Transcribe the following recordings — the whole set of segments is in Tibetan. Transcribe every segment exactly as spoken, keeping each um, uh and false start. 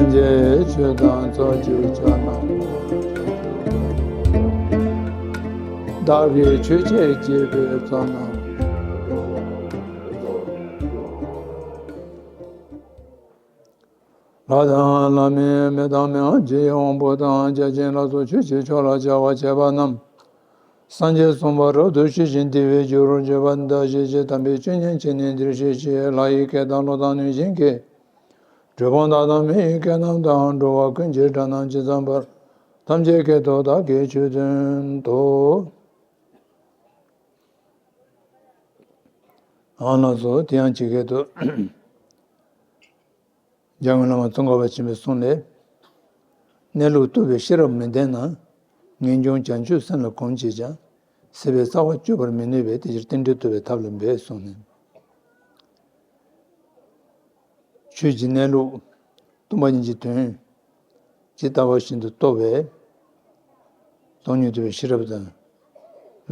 རྗེས་ཆོས་དང་ཚོགས་ཀྱི་ཆ་རྣམས། བདག་གིས་ཆོས་བྱེད་ཅེས་པའི་ཚོགས་རྣམས། ལྷ་དང་ལྷ་མིན་མི་དང་མི་དབང་ཆེ་དབང་པོ་དང་བརྒྱ་བྱིན་ལ་སོགས་ཆོས་ཀྱི་ཕྱོགས་ལ་སྦྱར་བར་བྱེད་པ་རྣམས། སངས་རྒྱས་གསུངས་པ་རབ་ཏུ་ཤེས་ཤིང་དེ་བས་རྒྱུར་གྱུར་པ་འདི་ཞེས་བྱའི་དམ་པའི་ཆོས་ཉན་བྱས་ནས་འདིར་གཤེགས་ཤིག། ལྷ་ཡི་སྐད་དང་ཀླུ་དང་གནོད་སྦྱིན་སྐད། གྲུལ་བུམ་དག་དང་མི་ཡི་སྐད་རྣམས་དང་། འགྲོ་བ་ཀུན་གྱི་སྒྲ་རྣམས་ཇི་ཙམ་པར། ཐམས་ཅད་སྐད་དུ་བདག་གིས་ཆོས་བསྟན་ཏོ། ཨ་ལགས་སོ། དེ་ཡང་ཇི་སྐད་དུ། འཇམ་མགོན་བླ་མ་ཙོང་ཁ་པ་ཆེན་པོས་གསུངས་ལས། གནས་ལུགས་རྟོགས་པའི་ཤེས་རབ་མི་ལྡན་ན། ངེས་འབྱུང་བྱང་ཆུབ་སེམས་ལ་གོམས་བྱས་ཀྱང་། སྲིད་པའི་རྩ་བ་གཅོད་པར་མི་ནུས་པས། དེ་ཕྱིར་རྟེན་འབྲེལ་རྟོགས་པའི་ཐབས་ལ་འབད་གསུངས་ནས། ཆོས་ཀྱི་གནས་ལུགས་སྟོང་པ་ཉིད་ཀྱི་དོན་ཇི་ལྟ་བ་བཞིན་དུ་རྟོགས་པའི་སྟོང་ཉིད་རྟོགས་པའི་ཤེས་རབ་དང་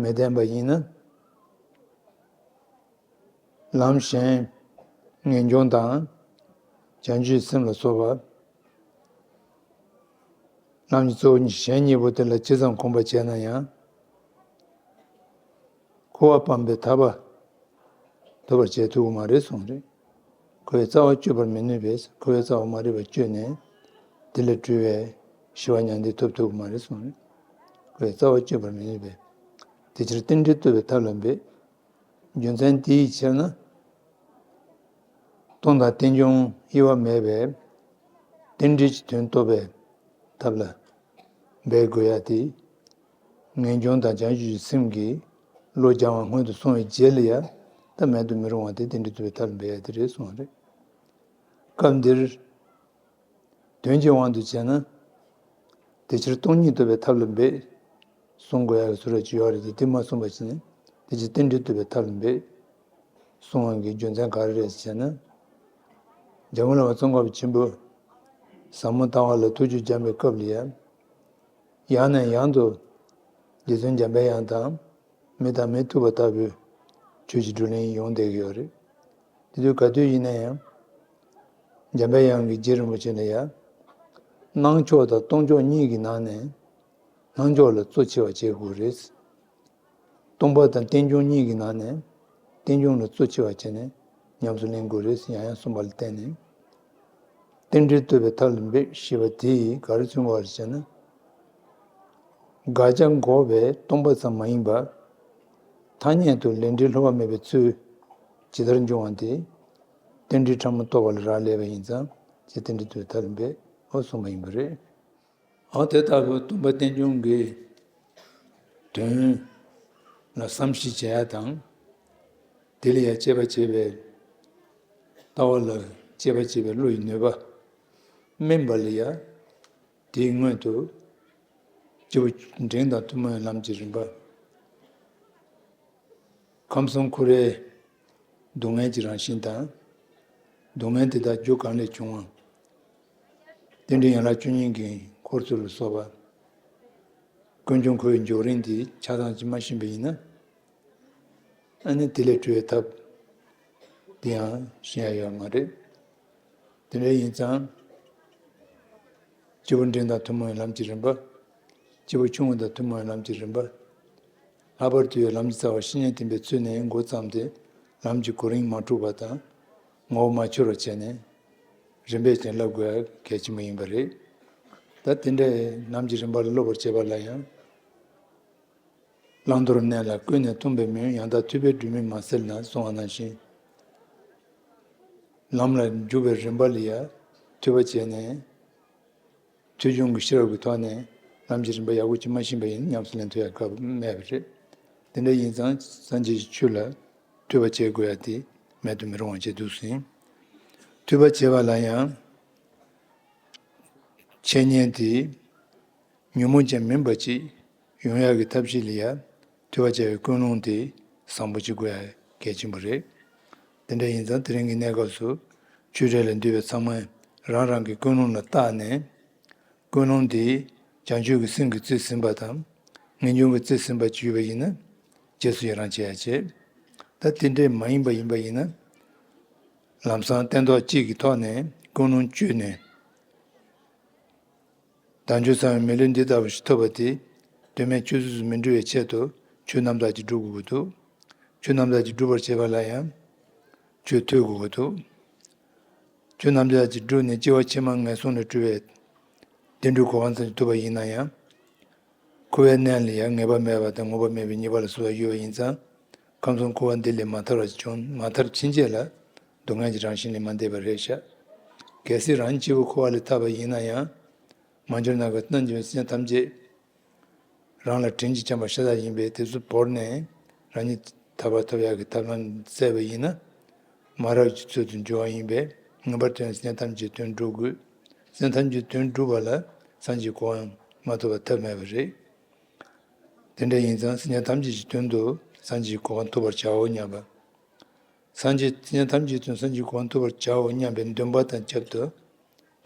མི་ལྡན་པ་ཡིན་ན། ལམ་གཞན་ངེས་འབྱུང་དང་བྱང་ཆུབ་སེམས་ལ་སོགས་པ། ལམ་གྱི་གཙོ་བོ་གཞན་གཉིས་པོ་དེ་ལ་ཇི་ཙམ་གོམས་པར་བྱས་ན་ཡང་། འཁོར་བ་སྤངས་པའི་ཐར་པ་ཐོབ་པར་བྱེད་ཐུབ་ཀྱི་མ་རེད་གསུངས་རེད། འཁོར་བའི་རྩ་བ་གཅོད་པར་མི་ནུས་པས། འཁོར་བའི་རྩ་བ་མ་རིག་པ་གཅོད་ནས། དེ་ལས་གྲོལ་བའི་ཞི་བ་མྱང་འདས་ཐོབ་ཐུབ་ཀྱི་མ་རེད་གསུངས་རེད། འཁོར་བའི་རྩ་བ་གཅོད་པར་མི་ནུས་པས། དེ་ཕྱིར་རྟེན་འབྲེལ་རྟོགས་པའི་ཐབས་ལ་འབད། རྒྱུ་མཚན་དེའི་ཕྱིར་ན། སྟོང་དང་རྟེན་འབྱུང་དབྱེ་བ་མེད་པའི་རྟེན་འབྲེལ་གྱི་དོན་རྟོགས་པའི་ཐབས་ལ་འབད་དགོས་ཡ་དེ། ངེས་འབྱུང་དང་བྱང་ཆུབ་ཀྱི་སེམས་ཀྱིས་བློ་སྦྱང་བ་སྔོན་དུ་སོང་བའི་རྗེས་ལ་ཡ། ད་མེད་དུ་མི་རུང་བ་དེ་རྟེན་འབྲེལ་རྟོགས་པའི་ཐབས་ལ་འབད་ཡ་དེ་རེད་གསུངས་པ་རེད། སྐབས་འདིར། དོན་གྱི་དབང་དུ་བྱས་ན། དེ་ཕྱིར་སྟོང་ཉིད་རྟོགས་པའི་ཐབས་ལ་འབད། གསུང་དགོས་ཡ་གི་ཚུལ་ར་ཅིག་ཡོད་རེད་དེ། དེ་མ་གསུངས་པ་བྱས་ནས་དེ་ཕྱིར་རྟེན་འབྲེལ་རྟོགས་པའི་ཐབས་ལ་འབད། གསུང་བ་གི་རྒྱུ་མཚན་ག་རེ་རེད་ཟེར་ན། འཇམ་མགོན་བླ་མ་ཙོང་ཁ་པ་ཆེན་པོས་ཟབ་མོ་ལྟ་བ་ལ་ཐུགས་རྒྱུད་སྦྱངས་པའི་སྐབས་ལ་ཡ། ཡང་ནས་ཡང་དུ་རྗེ་བཙུན་འཇམ་པའི་དབྱངས་དང་མི་དང་མི་ཐུག་པ་ལྟ་བུའི་ཆོས་ཀྱི་བགྲོ་གླེང་ཡོང་བསྡད་ཀྱི་ཡོད་རེད། དེ་དུས་ག་དུས་ཡིན་ན་ཡང་། འཇམ་པའི་དབྱངས་ཀྱིས་རྗེ་རིན་པོ་ཆེ་ལ་ཡ། སྣང་ཕྱོགས་དང་སྟོང་ཕྱོགས་གཉིས་ཀྱི་ནང་ནས་སྣང་ཕྱོགས་ལ་གཙོ་ཆེ་བ་བྱེད་དགོས་རེད། སྟོང་པ་དང་རྟེན་འབྱུང་གཉིས་ཀྱི་ནང་ནས་རྟེན་འབྱུང་ལ་གཙོ་ཆེ་བ་བྱས་ནས་ཉམས་སུ་ལེན་དགོས་རེད་ཟེར་ཡང་ཡང་གསུངས་པ་ལ་བརྟེན་ནས། རྟེན་འབྲེལ་རྟོགས་པའི་ཐབས་ལ་འབད་ཞེས་པ་དེ་ཡིས་ག་རེ་མཚོན་པ་རེད་ཟེར་ན། དགག་བྱ་འགོག་པའི་སྟོང་པ་ཙམ་མ་ཡིན་པར། ཐ་སྙད་དུ་ལས་འབྲས་སླུ་བ་མེད་པའི་ཚུལ་ཇི་ལྟར་འབྱུང་བ་དེ། རྟེན་འབྲེལ་ཕྲ་མོ་རྟོགས་པ་ལ་རག་ལས་པ་ཡིན་ཙང་ཅེས་རྟེན་འབྲེལ་རྟོགས་པའི་ཐབས་ལ་འབད་འོ་གསུངས་པ་ཡིན་པ་རེད། འོ་དེ་ལྟ་བུ་སྟོང་པ་རྟེན་འབྱུང་གི་དོན་ལ་བསམ་གཞིག་བྱེད་ཡ་དང་། དེ་ལ་ཡང་དཔྱད་པ་བྱེད་པའི་ལྟ་བ་ལ་དཔྱད་པ་བྱེད་པའི་བློ་ཡི་ནུས་པ་སྨིན་པ་ལ་ཡང་དེའི་སྔོན་དུ་སྐྱེས་བུ་འབྲིང་དང་ཐུན་མོང་བའི་ལམ་གྱི་རིམ་པ། ཁམས་གསུམ་འཁོར་བའི་སྡུག་བསྔལ་གྱི་རང་བཞིན་དང་། སྡུག་བསྔལ་དེ་དག་རྒྱུ་གང་ལས་བྱུང་བ། རྟེན་འབྲེལ་ཡན་ལག་བཅུ་གཉིས་ཀྱི་འཁོར་ཚུལ་ལ་སོགས་པ། ཀུན་འབྱུང་འཁོར་བའི་འབྱུང་རིམ་དེ་ཆ་ཚང་ཅིག་མ་ཤེས་པ་ཡིན་ན། ཨ་ནི་དེ་ལས་གྲོལ་བའི་ཐབས་དེ་ཡང་ཤེས་ཡ་ཡོད་མ་རེད། དེ་འདྲ་ཡིན་ཙང་། སྐྱེས་བུ་འབྲིང་དང་ཐུན་མོང་བའི་ལམ་གྱི་རིམ་པ། སྐྱེས་བུ་ཆུང་ངུ་དང་ཐུན་མོང་བའི་ལམ་གྱི་རིམ་པ། ལྷག་པར་དུ་ཡང་ལམ་གྱི་རྩ་བ་བཤེས་གཉེན་བསྟེན་པའི་ཚུལ་ནས་འགོ་བརྩམས་ཏེ། ལམ་གྱི་གོ་རིམ་མ་འཁྲུགས་པ་དང་། ངོ་བོ་མ་འཆོལ་བར་བྱས་ནས། རིམ་པས་ཀྱང་བསླབ་དགོས་ཡ་གལ་ཆེན་པོ་ཡིན་པ་རེད། ད་དེ་འདྲའི་ལམ་གྱི་རིམ་པ་ལ་སློབ་པར་བྱེད་པ་ལ་ཡང་། བླང་དོར་གནས་ལ་ཀུན་ནས་ལྟུང་བའི་མོད། ཡང་དག་ཐོས་པས་སྒྲིབ་མེད་མ་བསལ་ན། གསུངས་པ་ནང་བཞིན། ལམ་ལ་འཇུག་པའི་རིམ་པ་ལ་ཡ་ཐོས་པ་བྱས་ནས། ཐོས་བྱུང་གི་ཤེས་རབ་ཀྱི་ཐོག་ནས་ལམ་གྱི་རིམ་པ་ཡག་པོ་ཅིག་མ་ཤེས་པ་ཡིན་ན་ཉམས་སུ་ལེན་ཐུབ་ཡ་དཀའ་མོ་མེད་པ་རེད། དེ་འདྲ་ཡིན་ཙང་སངས་རྒྱས་ཀྱི་ཆོས་ལ་ཐོས་པ་བྱེད་དགོས་ཡ་དེ་མེད་དུ་མི་རུང་བ་ཆེ་འདུག་ཟིན། ཐོས་པ་བྱེད་པ་ལ་ཡང་འཆད་ཉན་དེ། ཉོན་མོངས་ཅན་མིན་པ་ཅིག་ཡོང་ཡག་གི་ཐབས་ཤེས་ལ་ཡ་ཐོས་པ་བྱ་བའི་ཀུན་སློང་དེ་བཟང་པོ་ཅིག་དགོས་ཡ་གལ་ཆེན་པོ་རེད། དེ་འདྲ་ཡིན་ཙང་དེ་རིང་གི་གནས་སྐབས་སུ་ཆོས་འབྲེལ་ལ་འདུས་པའི་ཚང་མས་རང་རང་གི་ཀུན་སློང་ལ་བརྟགས་ནས། ཀུན་སློང་དེ་བྱང་ཆུབ་ཀྱི་སེམས་ཀྱིས་རྩིས་ཟིན་པ་དང་། ངེས་འབྱུང་གིས་རྩིས་ཟིན་པ་ཅིག་ཡོད་པ་ཡིན་ན་རྗེས་སུ་ཡི་རང་བྱེད་ཡ་བྱེད། ད་དེ་འདྲས་མ་ཡིན་པ་ཡིན་པ་ཡིན་ན། ལམ་སང་སྟན་ཐོག་གཅིག་གི་ཐོག་ནས་ཀུན་སློང་བཅོས་ནས། དལ་འབྱོར་ཚང་བའི་མི་ལུས་འདི་ལྟ་བུ་ཞིག་ཐོབ་པ་དེ་དོན་མེད་སྤྱོད་ཚུལ་དུ་མི་འགྲོ་བའི་ཆེད་དུ་ཆོས་རྣམ་དག་ཅིག་སྒྲུབ་དགོས་ཀྱི་འདུག་ཆོས་རྣམ་དག་ཅིག་སྒྲུབ་པར་བྱེད་པ་ལ་ཡང་ཆོས་ཐོས་དགོས་ཀྱི་འདུག་ཆོས་རྣམ་དག་ཅིག་བསྒྲུབས་ནས་སྐྱེ་བ་ཕྱི་མ་ངན་སོང་ལས་གྲོལ་བའི་བདེ་འགྲོའི་གོ་འཕང་ཙམ་ཞིག་ཐོབ་པ་ཡིན་ན་ཡང་། འཁོར་བའི་གནས་ལ་ཡང་ངེས་པ་མེད་པ་དང་ངོ་བོ་མེད་པའི་ཉེས་པ་ལ་སོགས་པ་ཡོད་པ་ཡིན་ཙང་། ཁམས་གསུམ་འཁོར་བ་འདི་ལས་མ་ཐར་བར་བྱུང་མ་ཐར་ཕྱིན་ཆད་ལ་སྡུག་བསྔལ་གྱི་རང་བཞིན་ལས་མ་འདས་པ་རེད་ཤག་གལ་སྲིད་རང་སྐྱེ་བོ་འཁོར་བ་ལས་ཐར་བ་ཡིན་ན་ཡང་། མ་གྱུར་ནམ་མཁའི་རྣམ་འབྱེད་པའི་སེམས་ཅན་ཐམས་ཅད་རང་ལ་དྲིན་གྱིས་འཇོམས་པ་ཤ་སྟག་ཡིན་པས་དེ་ཚོ་བོར་ནས་རང་ཉིད་ཐར་པ་ཐོབ་ཡག་གི་ཐབས་ལམ་བཙལ་བ་ཡིན་ན། མ་རབས་ཀྱི་ཚུལ་དུ་འགྱུར་བ་ཡིན་པས་ངེས་པར་དུ་སེམས་ཅན་ཐམས་ཅད་དོན་སྒྲུབ་དགོས། སེམས་ཅན་ཐམས་ཅད་དོན་སྒྲུབ་པ་ལ་སངས་རྒྱས་གོ་འཕང་མ་ཐོབ་པ་ཐབས་མེད་པ་རེད། དེ་འདྲ་ཡིན་ཙང་སེམས་ཅན་ཐམས་ཅད་ཀྱི་དོན་དུ་སངས་རྒྱས་གོ་འཕང་ཐོབ་པར་བྱའོ་སྙམ་པ། སངས་རྒྱས་སེམས་ཅན་ཐམས་ཅད་དོན་སངས་རྒྱས་གོ་འཕང་ཐོབ་པར་བྱའོ་སྙམ་པའི་འདུན་པ་དང་བཅསཔ་ཏུ་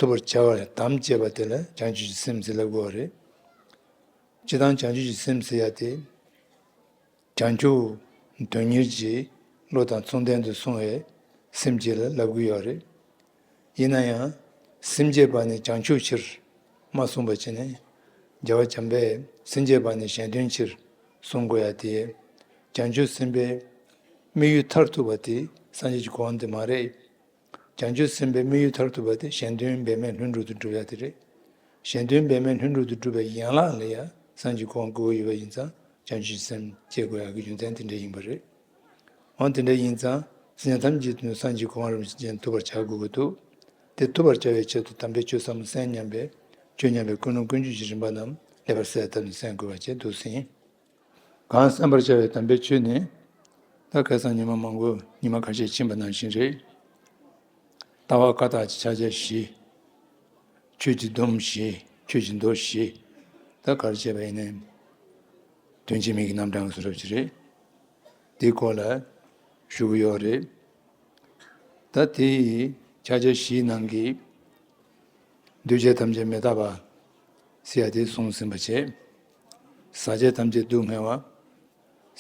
ཐོབ་པར་བྱ་བར་དམ་བཅས་པ་དེ་ལ་བྱང་ཆུབ་ཀྱི་སེམས་ཟེར་ལབ་དགོས་པ་རེད། སྤྱིར་བཏང་བྱང་ཆུབ་ཀྱི་སེམས་ཟེར་ཡ་དེ། བྱང་ཆུབ་དོན་གཉེར་གྱི་བློ་དང་མཚུངས་ལྡན་དུ་སོང་བའི་སེམས་ཅིག་ལ་ལབ་ཀྱི་ཡོད་རེད། ཡིན་ན་ཡང་། སེམས་བསྐྱེད་པ་ནི་བྱང་ཆུབ་ཕྱིར། མ་གསུངས་པ་བྱས་ནས། རྒྱལ་བ་བྱམས་པས་སེམས་བསྐྱེད་པ་ནི་གཞན་དོན་ཕྱིར། གསུང་དགོས་ཡ་དེ། བྱང་ཆུབ་སེམས་དཔའི་དམིགས་ཡུལ་མཐར་ཐུག་པ་དེ་སངས་རྒྱས་ཀྱི་གོ་འཕང་དེ་མ་རེད། བྱང་ཆུབ་སེམས་དཔའི་དམིགས་ཡུལ་མཐར་ཐུག་པ་དེ་གཞན་དོན་འབད་མེད་ལྷུན་གྲུབ་ཏུ་འགྲུབ་ཡ་དེ་རེད། གཞན་དོན་འབད་མེད་ལྷུན་གྲུབ་ཏུ་འགྲུབ་པའི་ཡན་ལག་ལ་ཡ་སངས་རྒྱས་གོ་འཕང་དགོས་ཀྱི་ཡོད་པ་ཡིན་ཙང་བྱང་ཆུབ་སེམས་བསྐྱེད་དགོས་ཡ་གི་རྒྱུ་མཚན་དེ་འདྲ་ཡིན་པ་རེད། འོ་དེ་འདྲ་ཡིན་ཙང་སེམས་ཅན་ཐམས་ཅད་དོན་སངས་རྒྱས་གོ་འཕང་རིན་པོ་ཆེ་ཅན་ཐོབ་པར་བྱ་དགོས་ཀྱི་འདུག་དེ་ཐོབ་པར་བྱ་བའི་ཆེད་དུ་དམ་པའི་ཆོས་ཟབ་མོ་གསན་སྙམ་པའི་ཆོས་ཉན་པའི་ཀུན་སློང་ཀུན་སྤྱོད་ཀྱི་རིམ་པ་རྣམས་ལེགས་པར་གསལ་བཏབ་ནས་གསན་དགོས་པ་བཅས་འདུག་ཟིན། གང་གསན་པར་བྱ་བའི་དམ་པའི་ཆོས་ནི། ད་ཁ་སང་ཉི་མ་མང་པོ་ཉི་མ་ཁ་ཤས་ཕྱིན་པ་ནང་བཞིན་རེད། ལྟ་བ་བཀའ་རྟགས་ཀྱི་ཕྱག་རྒྱ་བཞི། ཆོས་ཀྱི་སྡོམ་བཞི། ཆོས་ཀྱི་མདོ་བཞི། ད་ག་རེ་བྱས་པ་ཡིན་ནའི། དོན་གཅིག་མིང་གི་རྣམ་གྲངས་ཀྱི་བཟོ་འདྲ་ཅིག་རེད། དེའི་སྐོར་ལ་ཞུ་གི་ཡོད་རེད། ད་དེ་ཡི་ཕྱག་རྒྱ་བཞིའི་ནང་གི་འདུས་བྱས་ཐམས་ཅད་མི་རྟག་པ་ཟེར་ཡ་དེ་གསུངས་ཟིན་པ་བྱས། ཟག་བཅས་ཐམས་ཅད་སྡུག་བསྔལ་བ་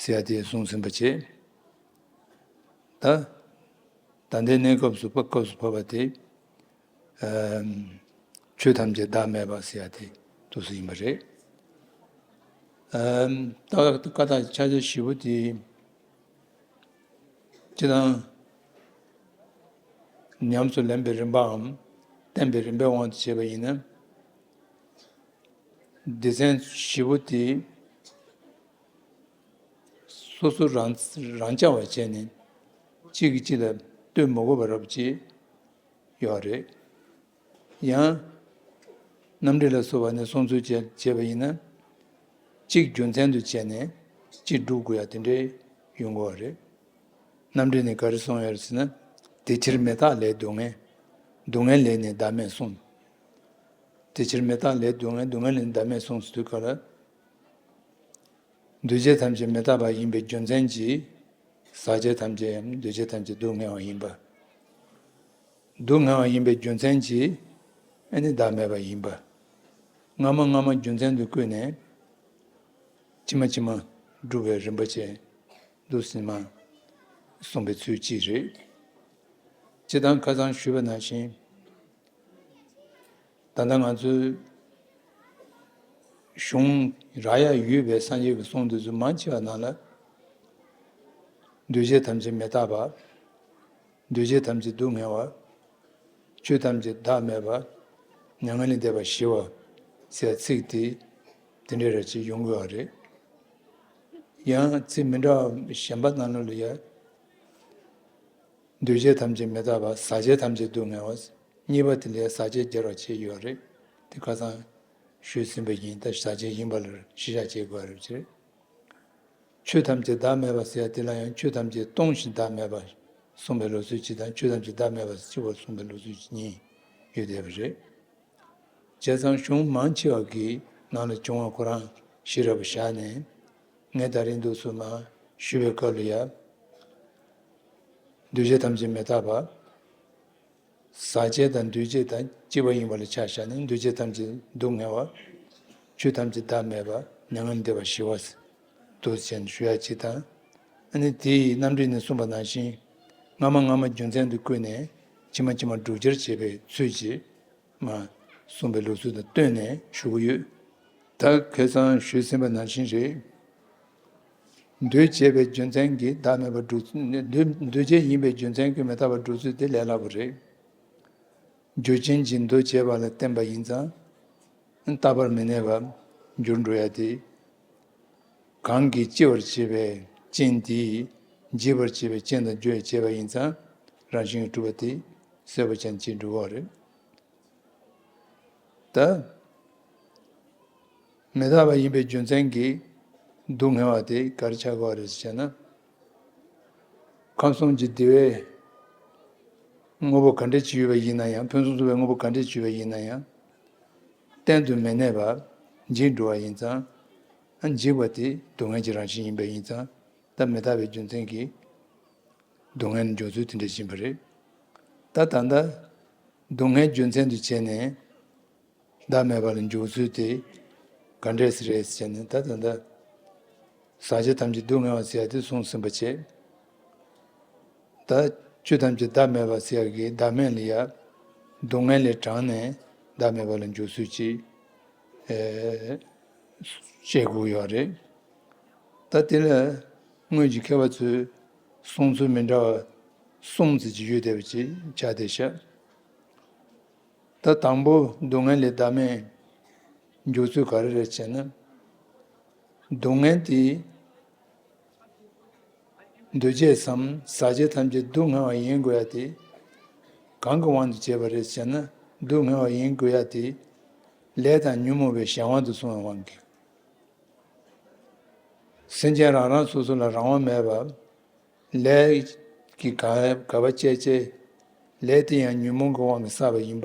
ཟེར་ཡ་དེ་གསུངས་ཟིན་པ་བྱས། ད་ད་ལྟའི་གནས་སྐབས་སུ་བབ་སྐབས་སུ་བབ་པ་དེ། ཨམ། ཆོས་ཐམས་ཅད་བདག་མེད་པ་ཟེར་ཡ་དེ་འདུག་སེ་ཡིན་པ་རེད། ཨམ། ད་བཀའ་རྟགས་ཕྱག་རྒྱ་བཞི་པོ་དེ། སྤྱིར་བཏང་ཉམས་སུ་ལེན་པའི་རིམ་པའམ་བསྟན་པའི་རིམ་པའི་དབང་དུ་བྱས་པ་ཡིན་ན། སྡེ་ཚན་བཞི་པོ་དེ་སོ་སོ་རང་རང་རྐྱ་བ་བྱས་ནས་གཅིག་གིས་གཅིག་ལ་ལྟོས་མ་དགོས་པ་རབ་ཅིག་ཡོད་རེད། ཡང་། རྣམ་འགྲེལ་ལ་སོགས་པ་ནས་གསུང་ཚུལ་བྱས་བྱས་པ་ཡིན་ན། གཅིག་རྒྱུ་མཚན་དུ་བྱས་ནས་གཅིག་སྒྲུབ་དགོས་ཡ་དེ་འདྲའི་ཡོང་གི་ཡོད་རེད། རྣམ་འགྲེལ་ནས་ག་རེ་གསུངས་ཡོད་རེད་ཟེར་ན། དེ་ཕྱིར་མི་རྟག་ལས་སྡུག་བསྔལ། སྡུག་བསྔལ་ལས་ནི་བདག་མེད་གསུངས། དེ་ཕྱིར་མི་རྟག་ལས་སྡུག་བསྔལ། སྡུག་བསྔལ་ལས་ནི་བདག་མེད་གསུངས་ཟེར་དུས་སྐབས་ལ། འདུས་བྱས་ཐམས་ཅད་མི་རྟག་པ་ཡིན་པའི་རྒྱུ་མཚན་གྱིས། ཟག་བཅས་ཐམས་ཅད་འདུས་བྱས་ཐམས་ཅད་སྡུག་བསྔལ་བ་ཡིན་པ། སྡུག་བསྔལ་བ་ཡིན་པའི་རྒྱུ་མཚན་གྱིས་ཨ་ནི་བདག་མེད་པ་ཡིན་པ། སྔ་མ་སྔ་མ་རྒྱུ་མཚན་དུ་བཀོད་ནས་ཕྱི་མ་ཕྱི་མ་སྒྲུབ་པའི་རིམ་པ་བཅས་འདུག་སེ་མར་གསུངས་པའི་ཚུལ་གཅིག་རེད། སྤྱིར་བཏང་ཁ་སང་ཞུས་པ་ནང་བཞིན། ད་ལྟ་ང་ཚོའི་གཞུང་རག་ཡ་ཡོད་པའི་སངས་རྒྱས་ཀྱི་གསུང་འདི་ཚོ་མང་ཆེ་བ་ནང་ལ། འདུས་བྱས་ཐམས་ཅད་མི་རྟག་པ། འདུས་བྱས་ཐམས་ཅད་སྡུག་བསྔལ་བ། ཆོས་ཐམས་ཅད་བདག་མེད་པ། མྱ་ངན་ལས་འདས་པ་ཞི་བ། ཟེར་ཚིག་དེ་དེ་འདྲའི་ར་ཅིག་ཡོང་དགོས་པ་རེད། ཡང་ཚིག་མི་འདྲ་བ་གཞན་པ་ནང་ལོགས་ལ་ཡ། འདུས་བྱས་ཐམས་ཅད་མི་རྟག་པ། ཟག་བཅས་ཐམས་ཅད་སྡུག་བསྔལ་བ། གཉིས་པ་དེ་ལ་ཟག་བཅས་སྦྱར་བ་བྱས་ཡོད་རེད། དེ་ཁ་སང་ཞུས་ཟིན་པ་ཡིན། ད་ཟག་བཅས་ཡིན་པ་ལ་གཞི་བཞག་བྱེད་དགོས་རེད་ཟེར། ཆོས་ཐམས་ཅད་བདག་མེད་པ་ཟེར་ཡ་དེ་ལ་ཡང་ཆོས་ཐམས་ཅད་སྟོང་ཞིང་བདག་མེད་པ་གསུངས་པའི་ལུགས་སྲོལ་གཅིག་དང་། ཆོས་ཐམས་ཅད་བདག་མེད་པ་ཟེར་གཅིག་པོ་གསུངས་པའི་ལུགས་སྲོལ་གཉིས་ཡོད་བསྡད་པ་རེད། བྱས་ཙང་གཞུང་མང་ཆེ་བ་གི་ནང་ལ་བྱུང་བ་ཁོ་རང་གཞི་ར་བ་བཞག་ནས། ངས་ད་རིང་འདུག་སེ་མར་ཞུ་བའི་སྐབས་ལ་ཡ། འདུས་བྱས་ཐམས་ཅད་མི་རྟག་པ། ཟག་བཅས་དང་འདུས་བྱས་དང་གཅིག་པ་ཡིན་པ་ལ་ཆ་བཞག་ནས་འདུས་བྱས་ཐམས་ཅད་སྡུག་བསྔལ་བ། ཆོས་ཐམས་ཅད་བདག་མེད་པ། མྱ་ངན་ལས་འདས་པ་ཞི་བ། འདུག་སེ་བྱས་ནས་ཞུ་ཡ་གཅིག་དང་། ཨ་ནི་དེ་ཡི་རྣམ་འགྲེལ་ནས་གསུངས་པ་ནང་བཞིན། སྔ་མ་སྔ་མ་རྒྱུ་མཚན་དུ་བཀོད་ནས་ཕྱི་མ་ཕྱི་མ་སྒྲུབ་བྱར་བྱེད་པའི་ཚུལ་གྱིས། མར་ གསུངས་པའི་ལུགས་སྲོལ་དང་བསྟུན་ནས་ཞུ་གི་ཡོད། ད་ཁ་སང་ཞུས་ཟིན་པ་ནང་བཞིན་རེད། འདུས་བྱས་པའི་རྒྱུ་མཚན་གྱིས་བདག་མེད་པར་འགྲོ་ཚུལ་འདུས་འདུས་བྱས་ཡིན་པའི་རྒྱུ་མཚན་གྱིས་མི་རྟག་པར་འགྲོ་ཚུལ་དེ་ལས་སླ་པོ་རེད། རྒྱུ་རྐྱེན་གྱིས་འདུ་བྱས་པ་ལ་བརྟེན་པ་ཡིན་ཙང་། རྟག་པར་མི་གནས་པར་འགྱུར་འགྲོ་ཡ་དེ། གང་གིས་སྐྱེ་བར་བྱེད་པའི་རྐྱེན་དེས་འཇིག་པར་བྱེད་པའི་རྐྱེན་དང་རྒྱུ་ཡང་བྱས་པ་ཡིན་ཙང་རང་བཞིན་གྱིས་གྲུབ་པ་དེ་གསལ་པོ་ཅན་གྱིས་འགྲུབ་པ་རེད། ད། མི་རྟག་པ་ཡིན་པའི་རྒྱུ་མཚན་གྱིས་སྡུག་བསྔལ་བ་དེ་ག་རེ་ཆགས་དགོས་པ་རེད་ཟེར་ན། ཁམས་གསུམ་གྱི་བདེ་བའི་དངོས་པོ་ག་འདྲ་ཅིག་ཡོད་པ་ཡིན་ན་ཡང་ཕུན་སུམ་ཚོགས་པའི་དངོས་པོ་ག་འདྲ་ཅིག་ཡོད་པ་ཡིན་ན་ཡང་། གཏན་དུ་མི་གནས་པར་འཇིག་འགྲོ་བ་ཡིན་ཙང་། ཨ་འཇིག་པ་དེ་སྡུག་བསྔལ་གྱི་རང་བཞིན་ཡིན་པ་ཡིན་ཙང་། ད་མི་རྟག་པའི་རྒྱུ་མཚན་གྱིས་སྡུག་བསྔལ་འཇོག་ཚུལ་དེ་འདྲ་ཡིན་པ་རེད། ད་ད་ལྟ་སྡུག་བསྔལ་རྒྱུ་མཚན་དུ་བྱས་ནས་བདག་མེད་པ་ལ་འཇོག་ཚུལ་དེ་ག་འདྲས་རེད་ཟེར་ནས། ད་ད་ལྟ་ཟག་བཅས་ཐམས་ཅད་སྡུག་བསྔལ་བ་ཟེར་ཡ་དེ་གསུངས་ཟིན་པ་བྱས། ད་ཆོས་ཐམས་ཅད་བདག་མེད་པ་ཟེར་ཡ་གི་བདག་མེད་ལ་ཡ་སྡུག་བསྔལ་ལས་དྲངས་ནས་བདག་མེད་པ་ལ་འཇོག་ཚུལ་ཅིག་ཨེ་བཤད་དགོས་ཡོད་རེད། ད་དེ་ལ་སྔོན་གྱི་མཁས་པ་ཚོས་གསུང་ཚུལ་མི་འདྲ་བ་གསུམ་ཙམ་ཅིག་ཡོད་བསྡད་པ་ཅིག་ཆགས་བསྡད་ཤག་ད་དང་པོ་སྡུག་བསྔལ་ལས་བདག་མེད་འཇོག་ཚུལ་ག་རེ་རེད་ཟེར་ན། སྡུག་བསྔལ་དེ་འདུས་བྱས་སམ་ཟག་བཅས་ཐམས་ཅད་སྡུག་བསྔལ་བ་ཡིན་དགོས་ཡ་དེ་གང་གི་དབང་དུ་བྱས་པ་རེད་ཟེར་ན། སྡུག་བསྔལ་བ་ཡིན་དགོས་ཡ་དེ་ལས་དང་ཉོན་མོངས་པའི་གཞན་དབང་དུ་སོང་བའི་དབང་གིས། སེམས་ཅན་རང་རང་སོ་སོ་ལ་རང་དབང་མེད་པ། ལས་ཀྱི་ག་ག་བ་བཅས་བཅས། ལས་དེ་ཡང་ཉོན་མོངས་ཀྱི་དབང་གིས་བསགས་པ་ཡིན་པ།